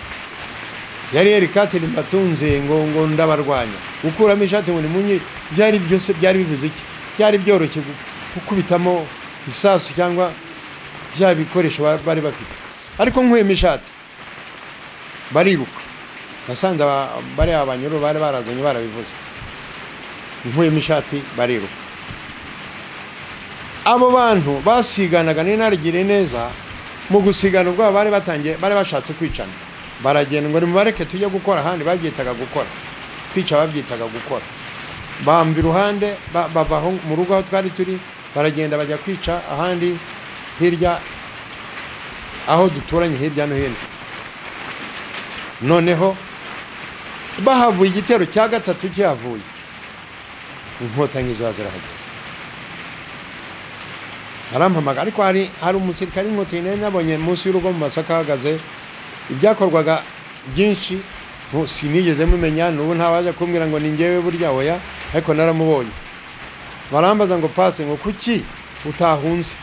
yari erikatiri mbatunze ngo ndabarwanya. Gukuramo ishati ngo nimunye, byari byose byari bivuze iki? Byari byoroshye gukubitamo isasu cyangwa bya bikoresho bari bafite. Ariko nkuyemo ishati bariruka. Nasanze bari abanyuru bari barazanye barabivuze. Nkuyemo ishati bariruka. Abo bantu basiganaga n'inarigire neza, mu gusigana ubwo bari batangiye, bari bashatse kwicana. Baragenda ngo nimubareke tujye gukora ahandi, babyitaga gukora. Kwica babyitaga gukora. Bamba iruhande, bava mu rugo aho twari turi, baragenda bajya kwica ahandi hirya aho duturanye hirya no hino. Noneho bahavuye igitero cya gatatu cyavuye, inkotanyi ziba zirahageze. Barampamagara, ariko hari umusirikare w'inkotanyi nari nabonye munsi y'urugo mu masaka ahagaze. Ibyakorwaga byinshi sinigeze mumenya, n'ubu ntawaje kumbwira ngo ni njyewe burya, oya, ariko naramubonye. Barambaza ngo pase, ngo kuki utahunze?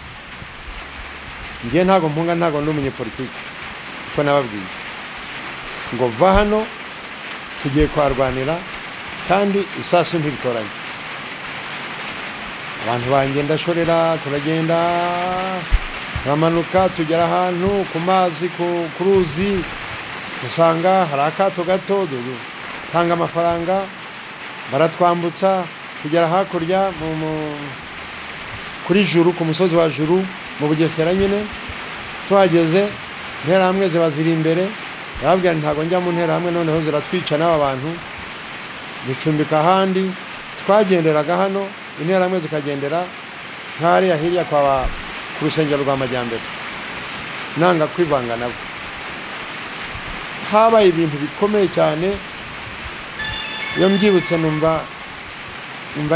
Njye ntago mpunga, ntago ndi umunyepolitiki, uko nababwiye. Ngo va hano tugiye kwarwanira, kandi isasu ntiritoranye. Abantu banjye ndashorera, turagenda turamanuka tugera ahantu ku mazi, ku ruzi, dusanga hari akato gato, dutanga amafaranga baratwambutsa, tugera hakurya kuri Juru, ku musozi wa Juru mu Bugesera nyine. Tuhageze interahamwe ziba ziri imbere, ndababwira ntago njya mu nterahamwe, noneho ziratwica n'aba bantu. Ducumbika ahandi, twagenderaga hano, interahamwe zikagendera nk'hariya hirya kwa ku rusengero rwa Majyambere. Nanga kwivanga nabo. Habaye ibintu bikomeye cyane, iyo mbyibutse numva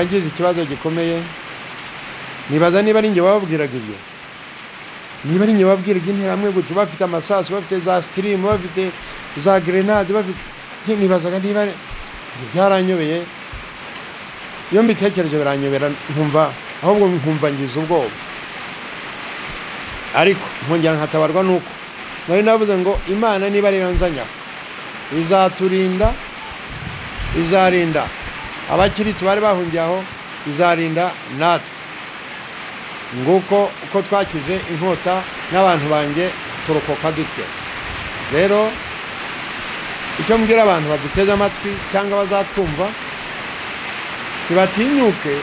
ngize ikibazo gikomeye. Nibaza niba ari njye wababwiraga ibyo. Niba ari nyababwiraga interahamwe gutyo, bafite amasasu, bafite za sitirimu, bafite za grenade, bafite, nibazaga niba byaranyobeye. Iyo mbitekereje biranyobera, nkumva ahubwo nkumva ngize ubwoba. Ariko nkongera nkatabarwa nuko nari navuze ngo Imana niba ariyo nzanya izaturinda, izarinda abakiritu bari bahungiye aho, izarinda natwe. Nguko uko twakize inkota n'abantu banjye turokoka dutyo. Rero icyo mbwira abantu baduteze amatwi cyangwa bazatwumva, ntibatinyuke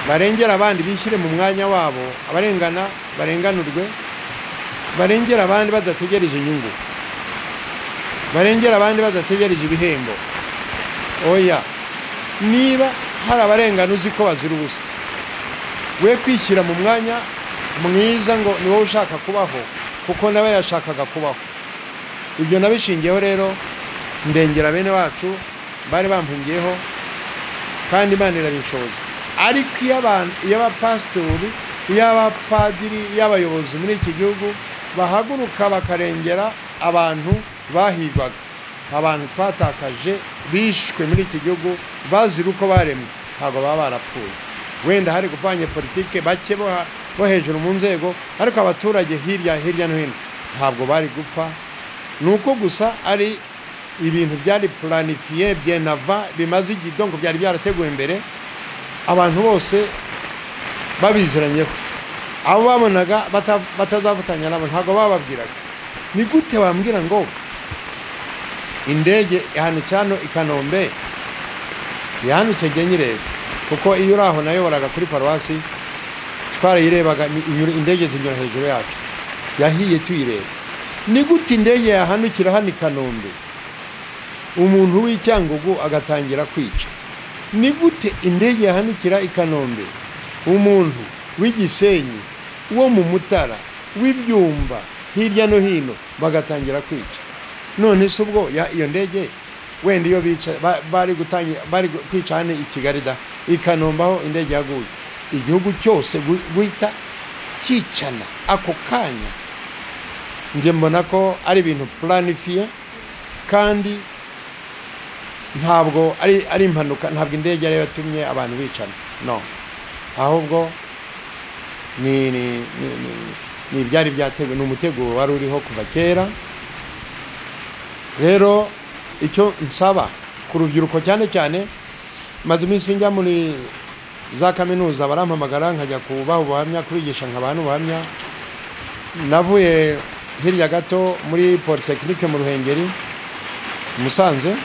barengera abandi, bishyire mu mwanya wabo, abarengana barenganurwe, barengera abandi badategereje inyungu, barengera abandi badategereje ibihembo. Oya, niba hari abarengana uzi ko bazira ubusa, we kwishyira mu mwanya mwiza ngo ni wowe ushaka kubaho, kuko nawe yashakaga kubaho. Ibyo nabishingiyeho rero ndengera bene wacu bari bampungiyeho, kandi Imana irabishoboza. Ariko iyo abantu, iyo abapasitori, iyo abapadiri, iyo abayobozi muri iki gihugu bahaguruka bakarengera abantu bahigwaga, abantu twatakaje bishwe muri iki gihugu bazira uko baremwe, ntabwo baba barapfuye. Wenda hari gupanye politike bake bo hejuru mu nzego, ariko abaturage hirya no hino ntabwo bari gupfa. Nuko gusa ari ibintu byari planifié bien avant, bimaze igihe, donc byari byarateguwe mbere, abantu bose babiziranyeho. Abo babonaga batazafatanya nabo ntabwo bababwiraga. Ni gute wambwira ngo indege ihanutse hano i Kanombe, yahanutse jye nyireba, kuko iyo uri aho nayoboraga kuri paruwasi twarayirebaga, indege zinyura hejuru yacu, yahiye tuyireba. Ni gute indege yahanukira hano i Kanombe umuntu w'Icyangugu agatangira kwica? Ni gute indege yahanukira i Kanombe umuntu w'Igisenyi, wo mu Mutara, w'ibyumba hirya no hino bagatangira kwica? None se ubwo iyo ndege wenda iyo bica bari gutangira bari kwica hano i Kigali da, i Kanombe aho indege yaguye, igihugu cyose guhita cyicana ako kanya. Njye mbona ko ari ibintu planifié, kandi ntabwo ari impanuka, ntabwo indege ariyo yatumye abantu bicana, no, ahubwo ni ibyari byateguwe, ni umutego wari uriho kuva kera. Rero icyo nsaba ku rubyiruko cyane cyane, maze iminsi njya muri za kaminuza barampamagara nkajya kubaha ubuhamya, kubigisha nkabaha n'ubuhamya. Navuye hirya gato muri Polytechnique mu Ruhengeri, Musanze,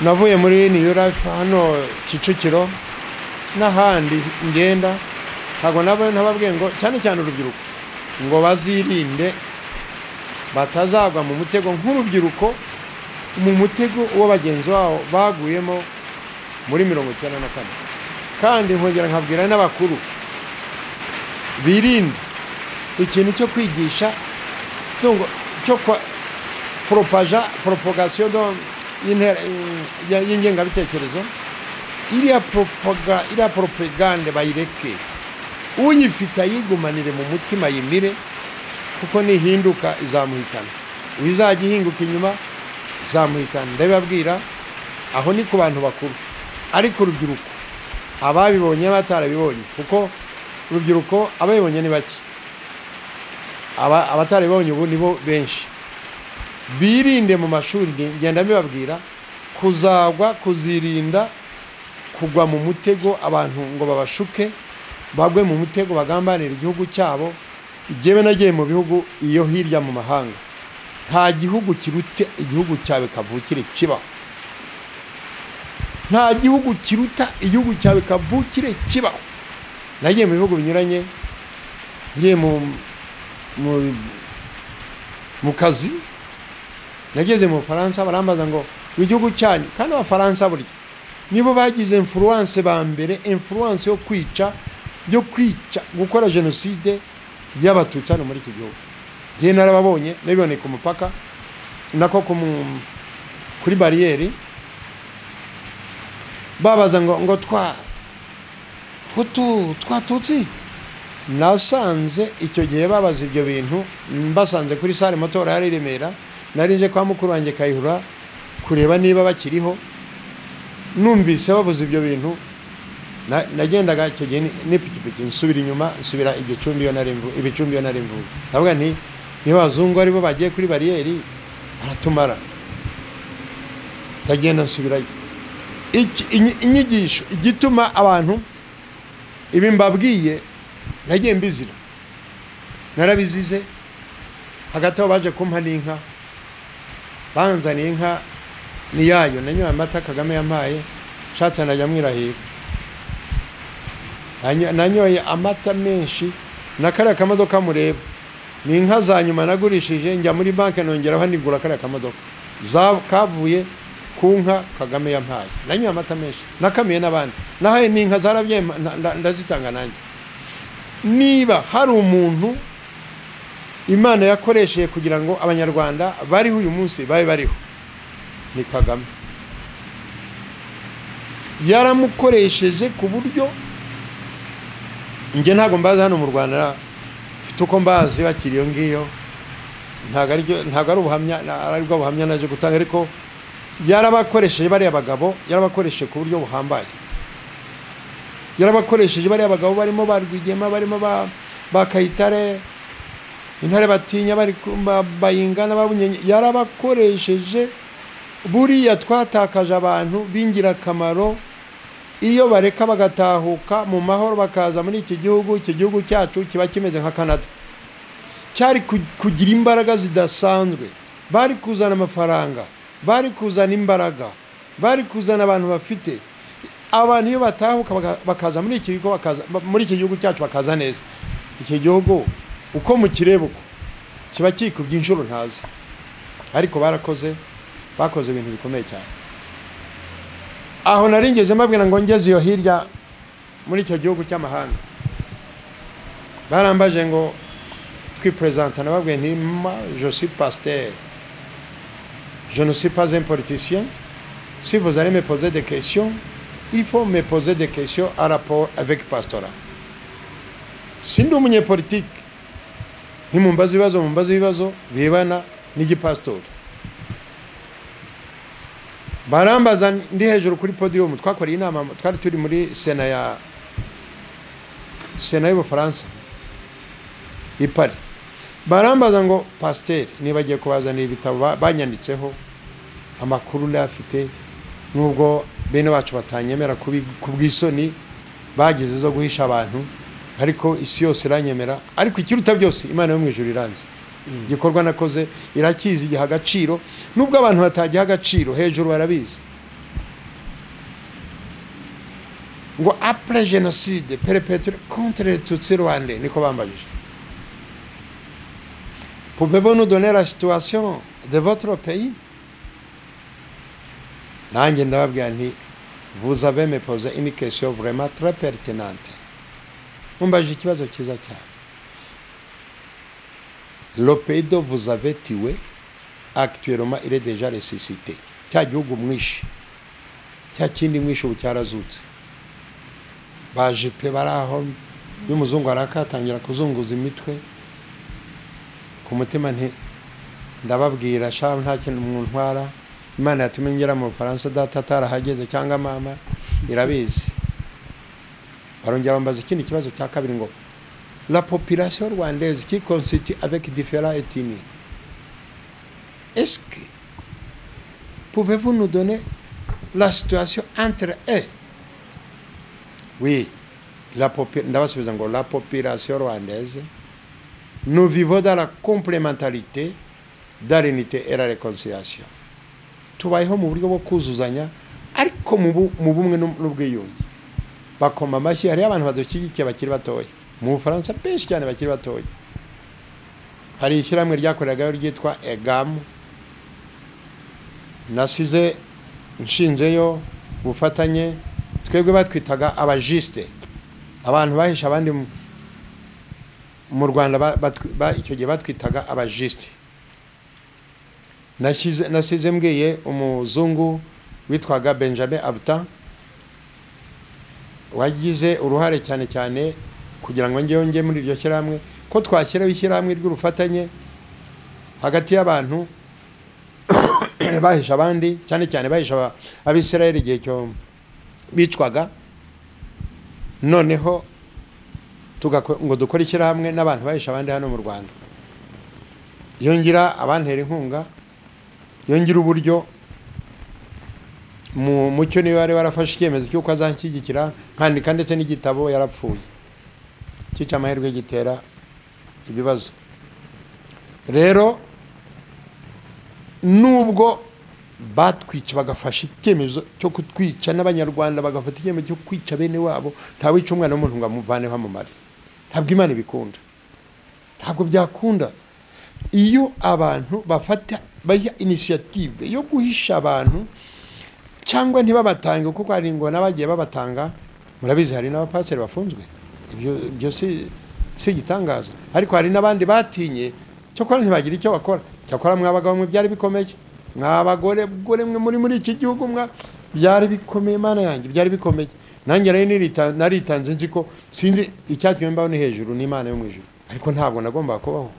navuye muri New Life hano Kicukiro n'ahandi ngenda, ntabwo nababwiye ngo cyane cyane urubyiruko ngo bazirinde batazagwa mu mutego nk'urubyiruko, mu mutego uwo bagenzi babo baguyemo muri 94. Kandi nkongera nkabwira n'abakuru birinde ikintu cyo kwigisha, cyo propaja propagation y'ingengabitekerezo. Iriya propagande bayireke, uyifite ayigumanire mu mutima yimire, kuko nihinduka izamuhitana, uyizajya ihinguka inyuma izamuhitana. Ndabibabwira aho ni ku bantu bakuru, ariko urubyiruko ababibonye batarabibonye, kuko urubyiruko ababibonye ni bake, abatarabibonye ubu nibo benshi. Birinde mu mashuri, ngenda mbibabwira, kuzagwa, kuzirinda kugwa mu mutego abantu ngo babashuke bagwe mu mutego bagambanira igihugu cyabo. Jyewe nagiye mu bihugu iyo hirya mu mahanga, nta gihugu kiruta igihugu cyawe kavukire kibaho. Nta gihugu kiruta igihugu cyawe kavukire kibaho. Nagiye mu bihugu binyuranye, ngiye mu kazi, nageze mu Bufaransa barambaza ngo igihugu cyanyu, kandi abafaransa burya nibo bagize influence ba mbere, influence yo kwica, gukora jenoside y'abatutsi hano muri iki gihugu. Njye narababonye, nabiboneye ku mupaka, nako kuri bariyeri, babaza ngo twa Hutu, twa Tutsi, Nasanze icyo gihe babaza ibyo bintu, mbasanze kuri sale motora yari i Remera, nari nje kwa mukuru wanjye Kayihura kureba niba bakiriho. Numvise babuze ibyo bintu, nagendaga icyo gihe n'ipikipiki, nsubira inyuma, nsubira igicumbi iyo nari ibicumbi iyo nari mvuye. Ndavuga nti niba abazungu aribo bagiye kuri bariyeri baratumara, ndagenda nsubirayo. Inyigisho igituma abantu ibi mbabwiye nagiye mbizira, narabizize. Hagati aho baje kumpa n'inka, banzaniye inka ni yayo, nanyoye amata Kagame yampaye, nshatse najya mwirahira. Nanyoye amata menshi na kariya kamodoka mureba ni inka za nyuma nagurishije, njya muri banki nongeraho nigura kariya kamodoka kavuye ku nka Kagame yampaye. Nanyoye amata menshi, nakamiye n'abandi, nahaye n'inka zarabye ndazitanga nanjye. Niba hari umuntu Imana yakoresheje kugira ngo Abanyarwanda bariho uyu munsi babe bariho, ni Kagame. Yaramukoresheje ku buryo njye ntabwo mbazi hano mu Rwanda, mfite uko mbazi bakiri iyo ngiyo, ntabwo ari ubuhamya, aribwo buhamya naje gutanga, ariko yarabakoresheje bariya bagabo, yarabakoresheje ku buryo buhambaye. Yarabakoresheje bariya bagabo barimo ba Rwigema, barimo ba Kayitare, intare batinya, bari bayingana, babunyenye, yarabakoresheje. Buriya twatakaje abantu b'ingirakamaro, iyo bareka bagatahuka mu mahoro bakaza muri iki gihugu, iki gihugu cyacu kiba kimeze nka Canada, cyari kugira imbaraga zidasanzwe. Bari kuzana amafaranga, bari kuzana imbaraga, bari kuzana abantu bafite abantu. Iyo batahuka bakaza muri iki gihugu, bakaza muri iki gihugu cyacu, bakaza neza, iki gihugu uko mukireba uko kiba kikubye inshuro ntazi. Ariko barakoze, bakoze ibintu bikomeye cyane. Aho naringeze mbabwira ngo ngeze iyo hirya muri icyo gihugu cy'amahanga, barambaje ngo twipresenta, nababwiye nti ma je suis pasteur, je ne suis pas un politicien. Si vous allez me poser des questions, il faut me poser des questions en rapport avec pastorat. Sindi umunyepolitike, ntimumbaze ibibazo, mumbaze ibibazo bibana n'igipasitori. Barambaza ndi hejuru kuri podium, twakoreye inama, twari turi muri sena ya sena y'Ubufaransa i Paris. Barambaza ngo pasiteri, nibagiye kubazanira ibitabo banyanditseho, amakuru ndayafite, nubwo bene bacu batanyemera ku bw'isoni bagize zo guhisha abantu, ariko isi yose iranyemera. Ariko ikiruta byose, Imana yo mu ijuru iranzi, igikorwa nakoze irakizi, igiha agaciro, nubwo abantu batagiha agaciro hejuru barabizi. Ngo après génocide perpétré contre les Tutsis rwandais, niko bambajije, pouvez-vous nous donner la situation de votre pays? Nanjye ndababwira nti vous avez me posé une question vraiment très pertinente, mumbajije ikibazo cyiza cyane. Le pays dont vous avez tué, actuellement il est déjà ressuscité. Cya gihugu mwishe, cya kindi mwishe, ubu cyarazutse. Baje pe bari aho y'umuzungu arakatangira kuzunguza imitwe. Ku mutima nti ndababwira sha nta kintu muntwara, Imana yatumye ngera mu Bufaransa data atarahageze cyangwa mama, irabizi. Barongera bambaza ikindi kibazo cya kabiri ngo la population rwandaise qui constitue avec différents ethnies, est-ce que pouvez-vous nous donner la situation entre eux? Oui, ndabasubiza ngo la population rwandaise, nous vivons dans la complémentarité, dans l'unité et la réconciliation. Tubayeho mu buryo bwo kuzuzanya, ariko mu bumwe n'ubwiyunge. Bakoma amashyi. Hariyo abantu badushyigikiye bakiri batoya mu Bufaransa, benshi cyane bakiri batoya. Hari ishyirahamwe ryakoreragayo ryitwa EGAM, nasize nshinzeyo ubufatanye. Twebwe batwitaga abajiste, abantu bahisha abandi mu Rwanda, icyo gihe batwitaga abajiste. Nasize mbwiye umuzungu witwaga Benjamin Abta, wagize uruhare cyane cyane kugira ngo njyewe njye muri iryo shyirahamwe, ko twashyiraho ishyirahamwe ry'urufatanye hagati y'abantu bahisha abandi, cyane cyane bahisha Abisirayeli igihe cyo bicwaga, noneho ngo dukore ishyirahamwe n'abantu bahisha abandi hano mu Rwanda. Yongera abantera inkunga, yongera uburyo mu mucyo niba bari barafashe icyemezo cy'uko azanshyigikira, nkandika ndetse n'igitabo. Yarapfuye, cyica amahirwe gitera ibibazo. Rero nubwo batwica bagafasha icyemezo cyo kutwica, n'Abanyarwanda bagafata icyemezo cyo kwica bene wabo, ntawica umwana w'umuntu ngo amuvaneho amumare. Ntabwo Imana ibikunda, ntabwo byakunda. Iyo abantu bafata bajya initiative yo guhisha abantu cyangwa ntibabatange, kuko hari ngo n'abagiye babatanga, murabizi hari n'abapaseri bafunzwe, ibyo si igitangaza. Ariko hari n'abandi batinye cyokora ntibagira icyo bakora. Cyakora mwabagabo mwe byari bikomeye, mwabagore gore mwe muri iki gihugu byari bikomeye, Imana yanjye byari bikomeye. Nanjye naritanze nzi ko sinzi icyatumye mbaho ni hejuru n'Imana yo mu ijuru, ariko ntabwo nagomba kubaho.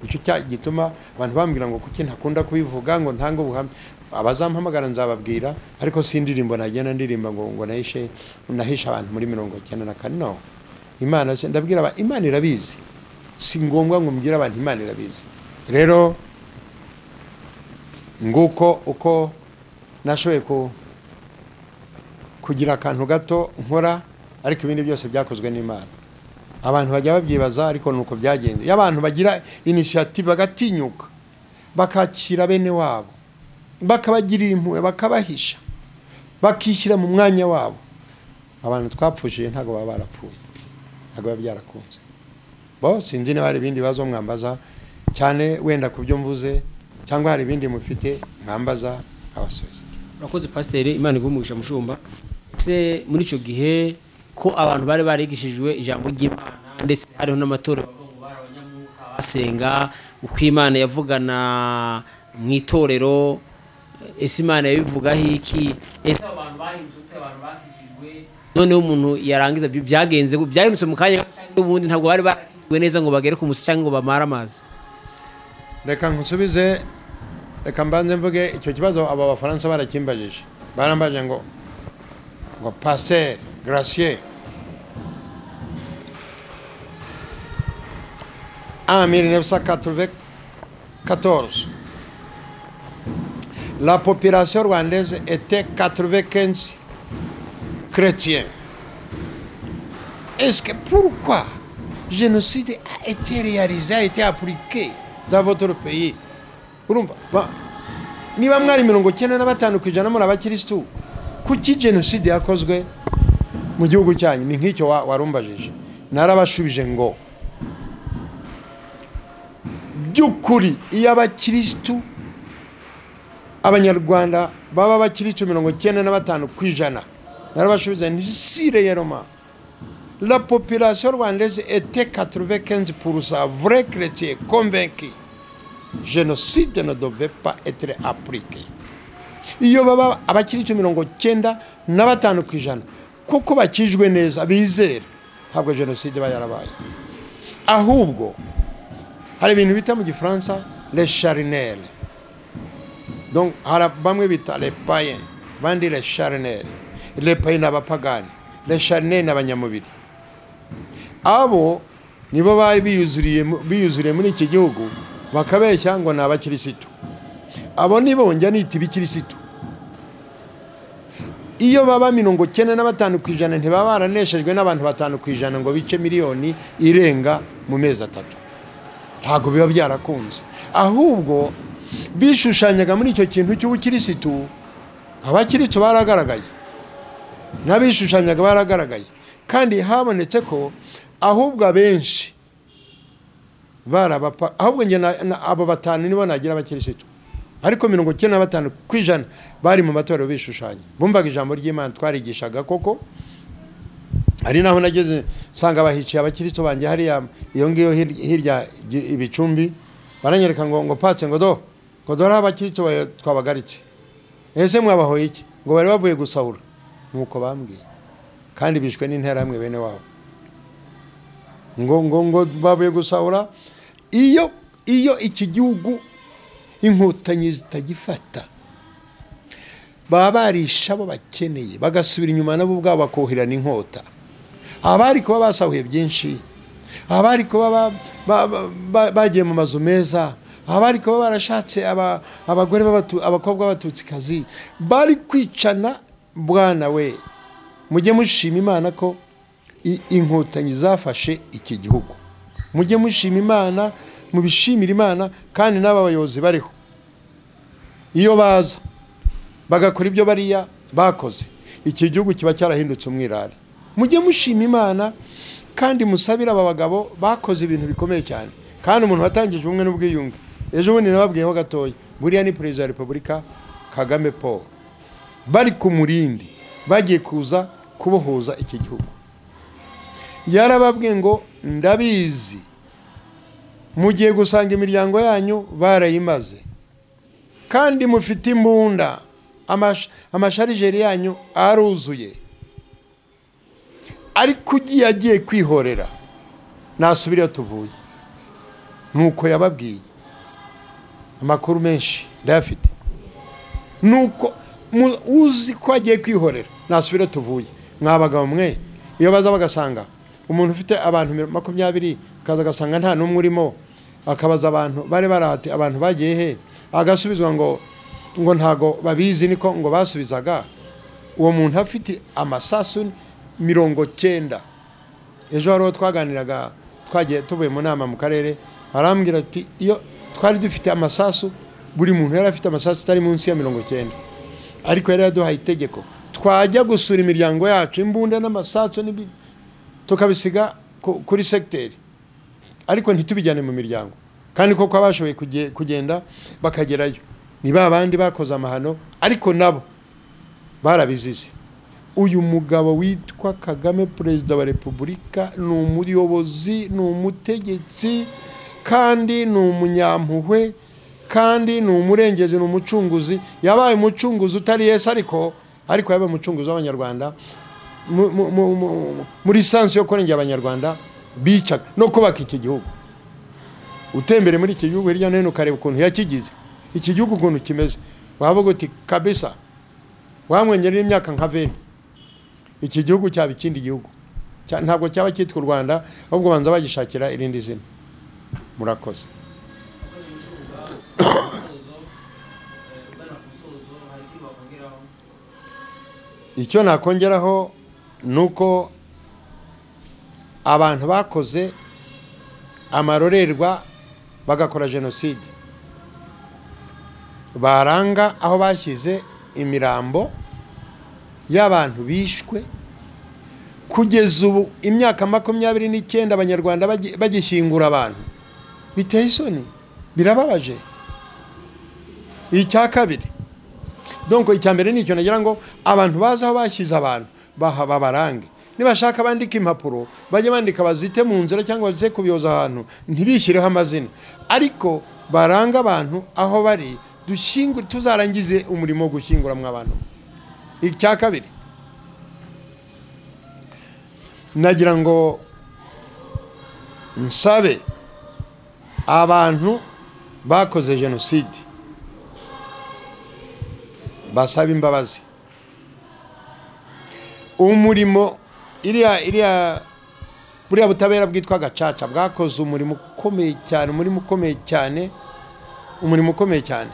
Icyo gituma abantu bambwira ngo kuki ntakunda kubivuga ngo ntange ubuhamya. Abazampamagara nzababwira, ariko si indirimbo nagenda ndirimba ngo nahishe abantu muri 94. No, Imana ndabwira Imana irabizi, si ngombwa ngo mbwire abantu, Imana irabizi. Rero nguko uko nashoboye kugira akantu gato nkora, ariko ibindi byose byakozwe n'Imana. Abantu bajya babyibaza, ariko nuko byagenze. Iyo abantu bagira initiative bagatinyuka, bakakira bene wabo, bakabagirira impuhwe, bakabahisha, bakishyira mu mwanya wabo, abantu twapfushije ntabwo baba barapfuye, ntabwo biba byarakunze. Bo sinzi niba hari ibindi bibazo mwambaza cyane wenda ku byo mvuze, cyangwa hari ibindi mufite mwambaza abasubiza. Urakoze Pasiteri, Imana iguhe umugisha mushumba. Ese muri icyo gihe ko abantu bari barigishijwe ijambo ry'Imana, ndetse hariho n'amatorero bavuga ngo bari abanyamwuka basenga uko Imana yavugana mu itorero, ese Imana yabivugaho iki? Ese abantu bahindutse gute? Abantu bakijijwe noneho umuntu yarangiza byagenze byahindutse mu kanya, ubundi ntabwo bari barakijijwe neza ngo bagere ku musi cyangwa ngo bamare amazi. Reka nkusubize, reka mbanze mvuge icyo kibazo. Aba Bafaransa barakimbajije, barambaje ngo Pasteur Gratien en 1994 la population rwandaise était 95 chrétiens. Est-ce que pourquoi génocide a été réalisé, a été appliqué dans votre pays? Urumva niba mwari 95% muri abakristu, kuki génocide yakozwe mu gihugu cyanyu? Ni nk'icyo warumbajije. Narabashubije ngo by'ukuri iyo abakristu Abanyarwanda baba abakristu 95%, narabashubije nti si réellement la population rwandaise était 95% vrais chrétiens convaincus, génocide ne devait pas être appliqué. Iyo baba abakristu 95% kuko bakijwe neza bizera, ntabwo génocide ba yarabaye. Ahubwo hari ibintu bita mu Gifaransa les charnels. Donc hari bamwe bita les païens, bandi les charnels. Les païens n'abapagani, les charnels n'abanyamubiri. Abo nibo bari biyuzuriye muri iki gihugu, bakabeshya ngo ni abakirisitu. Abo nibo njya nita ibikirisitu. Iyo baba 95% ntibaba baraneshejwe n'abantu 5% ngo bice miliyoni irenga mu mezi atatu. Ntabwo biba byarakunze. Ahubwo bishushanyaga muri icyo kintu cy'ubukirisitu, abakirisitu baragaragaye, n'abishushanyaga baragaragaye, kandi habonetse ko ahubwo abenshi barabapa. Ahubwo nge abo batanu nibo nagira abakirisitu, ariko 95% bari mu matorero bishushanya, bumvaga ijambo ry'Imana twarigishaga koko. Hari naho nageze nsanga bahiciye abakirisitu banjye hariya iyo ngiyo hirya ibicumbi, baranyereka ngo patse ngo do ngo dore abakirisitu twabagaritse. Ese mwabahoye iki? Ngo bari bavuye gusahura, nuko bambwiye, kandi bishwe n'interahamwe bene wabo. Ngo ngo ngo bavuye gusahura. Iyo iki gihugu Inkotanyi zitagifata, baba barisha abo bakeneye, bagasubira inyuma nabo ubwabo bakoherana inkota. Abari kuba basahuye byinshi, abari kuba bagiye mu mazu meza, abari kuba barashatse abagore, abakobwa b'Abatutsikazi, bari kwicana. Bwana we, mujye mushima Imana ko Inkotanyi zafashe iki gihugu. Mujye mushima Imana, mubishimira Imana. Kandi n'aba bayobozi bariho, iyo baza bagakora ibyo bariya bakoze, iki gihugu kiba cyarahindutse umwirare. Mujye mushima Imana kandi musabire aba bagabo bakoze ibintu bikomeye cyane. Kandi umuntu watangije ubumwe n'ubwiyunge, ejo bundi nababwiyeho gatoya, buriya ni Perezida wa Repubulika Kagame Paul. Bari ku murindi bagiye kuza kubohoza iki gihugu, yarababwiye ngo: "Ndabizi mugiye gusanga imiryango yanyu barayimaze, kandi mufite imbunda, ama chargeurs yanyu aruzuye, ariko ugiye agiye kwihorera nasubira iyo tuvuye." Nuko yababwiye. Amakuru menshi ndayafite. Nuko uzi ko agiye kwihorera nasubira tuvuye. Mwabagabo mwe, iyo baza bagasanga umuntu ufite abantu 20, akaza agasanga nta n'umwe urimo, akabaza abantu bari barahati: "Abantu bagiye he?" Agasubizwa ngo ntago babizi, niko ngo basubizaga. Uwo muntu afite amasasu 90. Ejo hariho twaganiraga, twagiye tuvuye mu nama mu karere, arambwira ati: "Iyo twari dufite amasasu, buri muntu yari afite amasasu atari munsi ya 90, ariko yari yaduhaye itegeko, twajya gusura imiryango yacu, imbunda n'amasasu tukabisiga kuri segiteri, ariko ntitubijyane mu miryango." Kandi koko abashoboye kugenda bakagerayo ni ba bandi bakoze amahano, ariko nabo barabizize. Uyu mugabo witwa Kagame, Perezida wa Repubulika, ni umuyobozi, ni umutegetsi, kandi ni umunyampuhwe, kandi ni umurengezi, ni umucunguzi. Yabaye umucunguzi utari Yesu, ariko yabaye umucunguzi w'Abanyarwanda muri sens yo kurengera Abanyarwanda bicaga no kubaka iki gihugu. Utembere muri iki gihugu hirya no hino, ukareba ukuntu yakigize iki gihugu, ukuntu kimeze, wavuga uti: "Kabisa, wamwongerera imyaka nka 20, iki gihugu cyaba ikindi gihugu." Ntabwo cyaba cyitwa u Rwanda, ahubwo banza bagishakira irindi zina. Murakoze. Ugana ku musozo, hari ikindi wakongeraho? Icyo nakongeraho ni uko abantu bakoze amarorerwa, bagakora jenoside, baranga aho bashyize imirambo y'abantu bishwe. Kugeza ubu, imyaka 29, Abanyarwanda bagishyingura abantu, biteye isoni, birababaje. Icya kabiri, donc icya mbere ni icyo nagira ngo abantu bazi aho bashyize abantu baha babarange. Nibashaka bandika impapuro, bajye bandika bazite mu nzira cyangwa baze kubiyoza ahantu, ntibishyireho amazina, ariko baranga abantu aho bari, dushyingure, tuzarangize umurimo wo gushyinguramo abantu. Icya kabiri, nagira ngo nsabe abantu bakoze jenoside basaba imbabazi. Umurimo iriya buriya butabera bwitwa Gacaca bwakoze umurimo ukomeye cyane, umurimo ukomeye cyane, umurimo ukomeye cyane.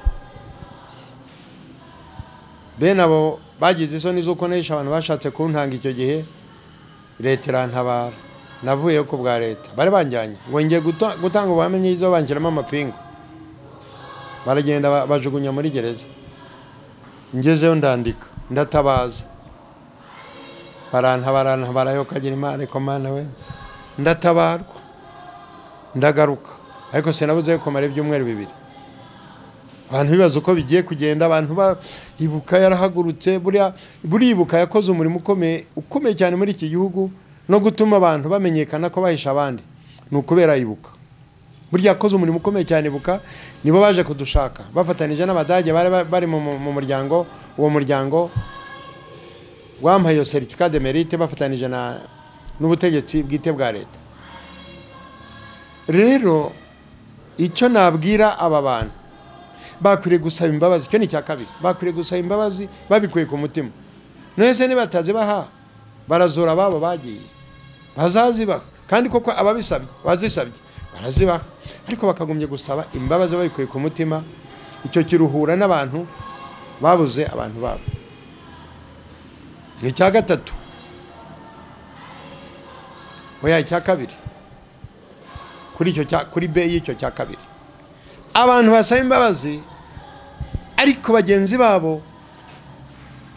Bene abo bagize isoni z'uko nesha abantu bashatse kuntanga icyo gihe, leta irantabara. Navuyeyo ku bwa leta. Bari banjyanye ngo ngiye gutanga ubuhamya nyizo, banshyiramo amapingu, baragenda bajugunya muri gereza. Ngezeyo ndandika, ndatabaza, barantabara yo kagira Imana. Ko Mana we, ndatabarwa, ndagaruka, ariko sinabuze kumara ibyumweru 2. Abantu bibaza uko bigiye kugenda. Abantu Ibuka yarahagurutse. Buriya buribuka yakoze umurimo ukomeye, ukomeye cyane muri iki gihugu, no gutuma abantu bamenyekana ko bahisha abandi ni ukubera Ibuka. Burya yakoze umurimo ukomeye cyane. Ibuka nibo baje kudushaka bafatanije n'Abadage bari bari mu muryango, uwo muryango wampaye iyo certificat de mérite, bafatanije na n'ubutegetsi bwite bwa leta. Rero icyo nabwira aba bantu, bakwiriye gusaba imbabazi. Icyo ni icya kabiri, bakwiriye gusaba imbabazi babikuye ku mutima. None nibatazibaha barazura ababo bagiye, bazazibaha kandi koko ababisabye bazisabye barazibaha, ariko bakagombye gusaba imbabazi babikuye ku mutima. Icyo kiruhura n'abantu babuze abantu babo. Icya gatatu, oya icya kabiri, kuri icyo cya kuri B y'icyo cya kabiri, abantu basaba imbabazi ariko bagenzi babo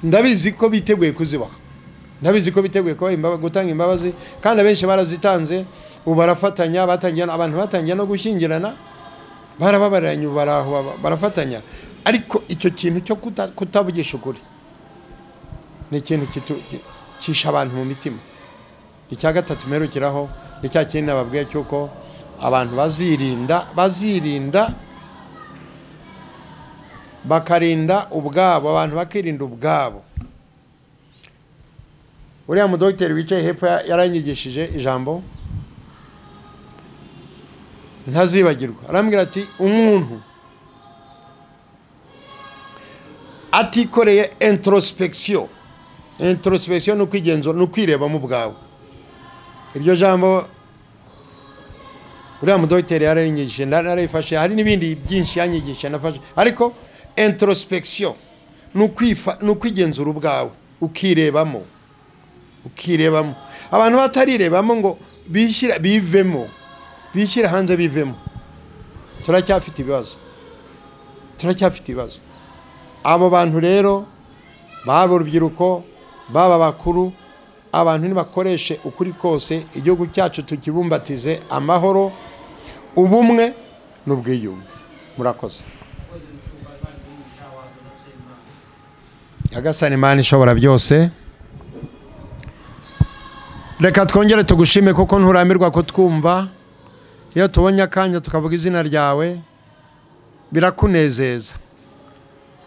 ndabizi ko biteguye kuzibaha, ndabizi ko biteguye kubaha gutanga imbabazi, kandi abenshi barazitanze. Ubu barafatanya, batangiye abantu batangiye no gushyingirana, barababaranye, baraho barafatanya. Ariko icyo kintu cyo kutavugisha ukuri ni ikintu kisha abantu mu mitima. Icya gatatu mperukiraho ni cya kintu nababwiye cy'uko abantu bazirinda bakarinda ubwabo, abantu bakirinda ubwabo. Uriya mudogiteri wicaye hepfo yaranyigishije ijambo ntazibagirwa, arambwira ati umuntu atikoreye introspection, introspection ni ukwigenzura, ni ukwirebamo ubwawe. Iryo jambo uriya mudogiteri yaranyigishije, narayifashe, hari n'ibindi byinshi yanyigishije nafashe, ariko introspection ni ukwigenzura ubwawe, ukirebamo, ukirebamo. Abantu batarirebamo ngo bishyira bivemo, bishyira hanze bivemo, turacyafite ibibazo, turacyafite ibibazo. Abo bantu rero baba urubyiruko, baba bakuru, abantu nibakoreshe ukuri kose, igihugu cyacu tukibumbatize amahoro, ubumwe n'ubwiyunge. Murakoze. Nyagasani Imana ishobora byose, reka twongere tugushime kuko nturamirwa kutwumva. Iyo tubonye akanya tukavuga izina ryawe birakunezeza.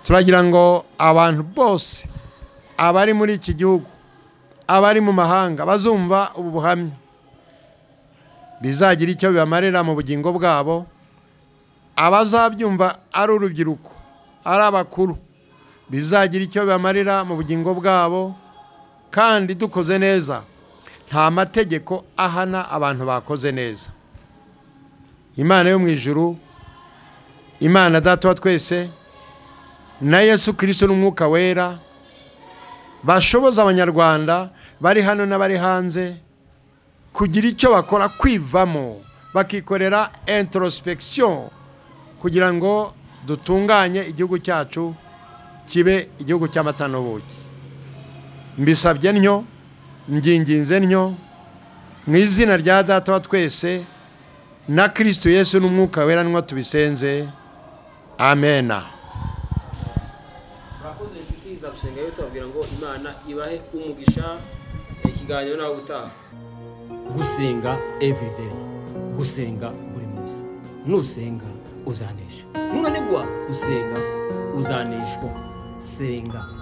Turagira ngo abantu bose abari muri iki gihugu, abari mu mahanga bazumva ubu buhamya, bizagira icyo bibamarira mu bugingo bwabo. Abazabyumva ari urubyiruko, ari abakuru, bizagira icyo bibamarira mu bugingo bwabo. Kandi dukoze neza, nta mategeko ahana abantu bakoze neza. Imana yo mu ijuru, Imana Data wa twese na Yesu Kristo n'Umwuka Wera bashoboza abanyarwanda bari hano n'abari hanze kugira icyo bakora, kwivamo, bakikorera introspection kugira ngo dutunganye igihugu cyacu kibe igihugu cy'amata n'ubuki. Mbisabye ntyo, mbyinginze ntyo, mu izina rya Data wa twese na Kristo Yesu n'Umwuka Wera nwa tubisenze. Amena. Murakoze inshuti za Gusenga, yo tubabwira ngo Imana ibahe umugisha. Ikiganiro nawe utaha. Gusenga everyday, gusenga buri munsi. Nusenga uzanesha, nunanigwa gusenga uzaneshwa. Senga.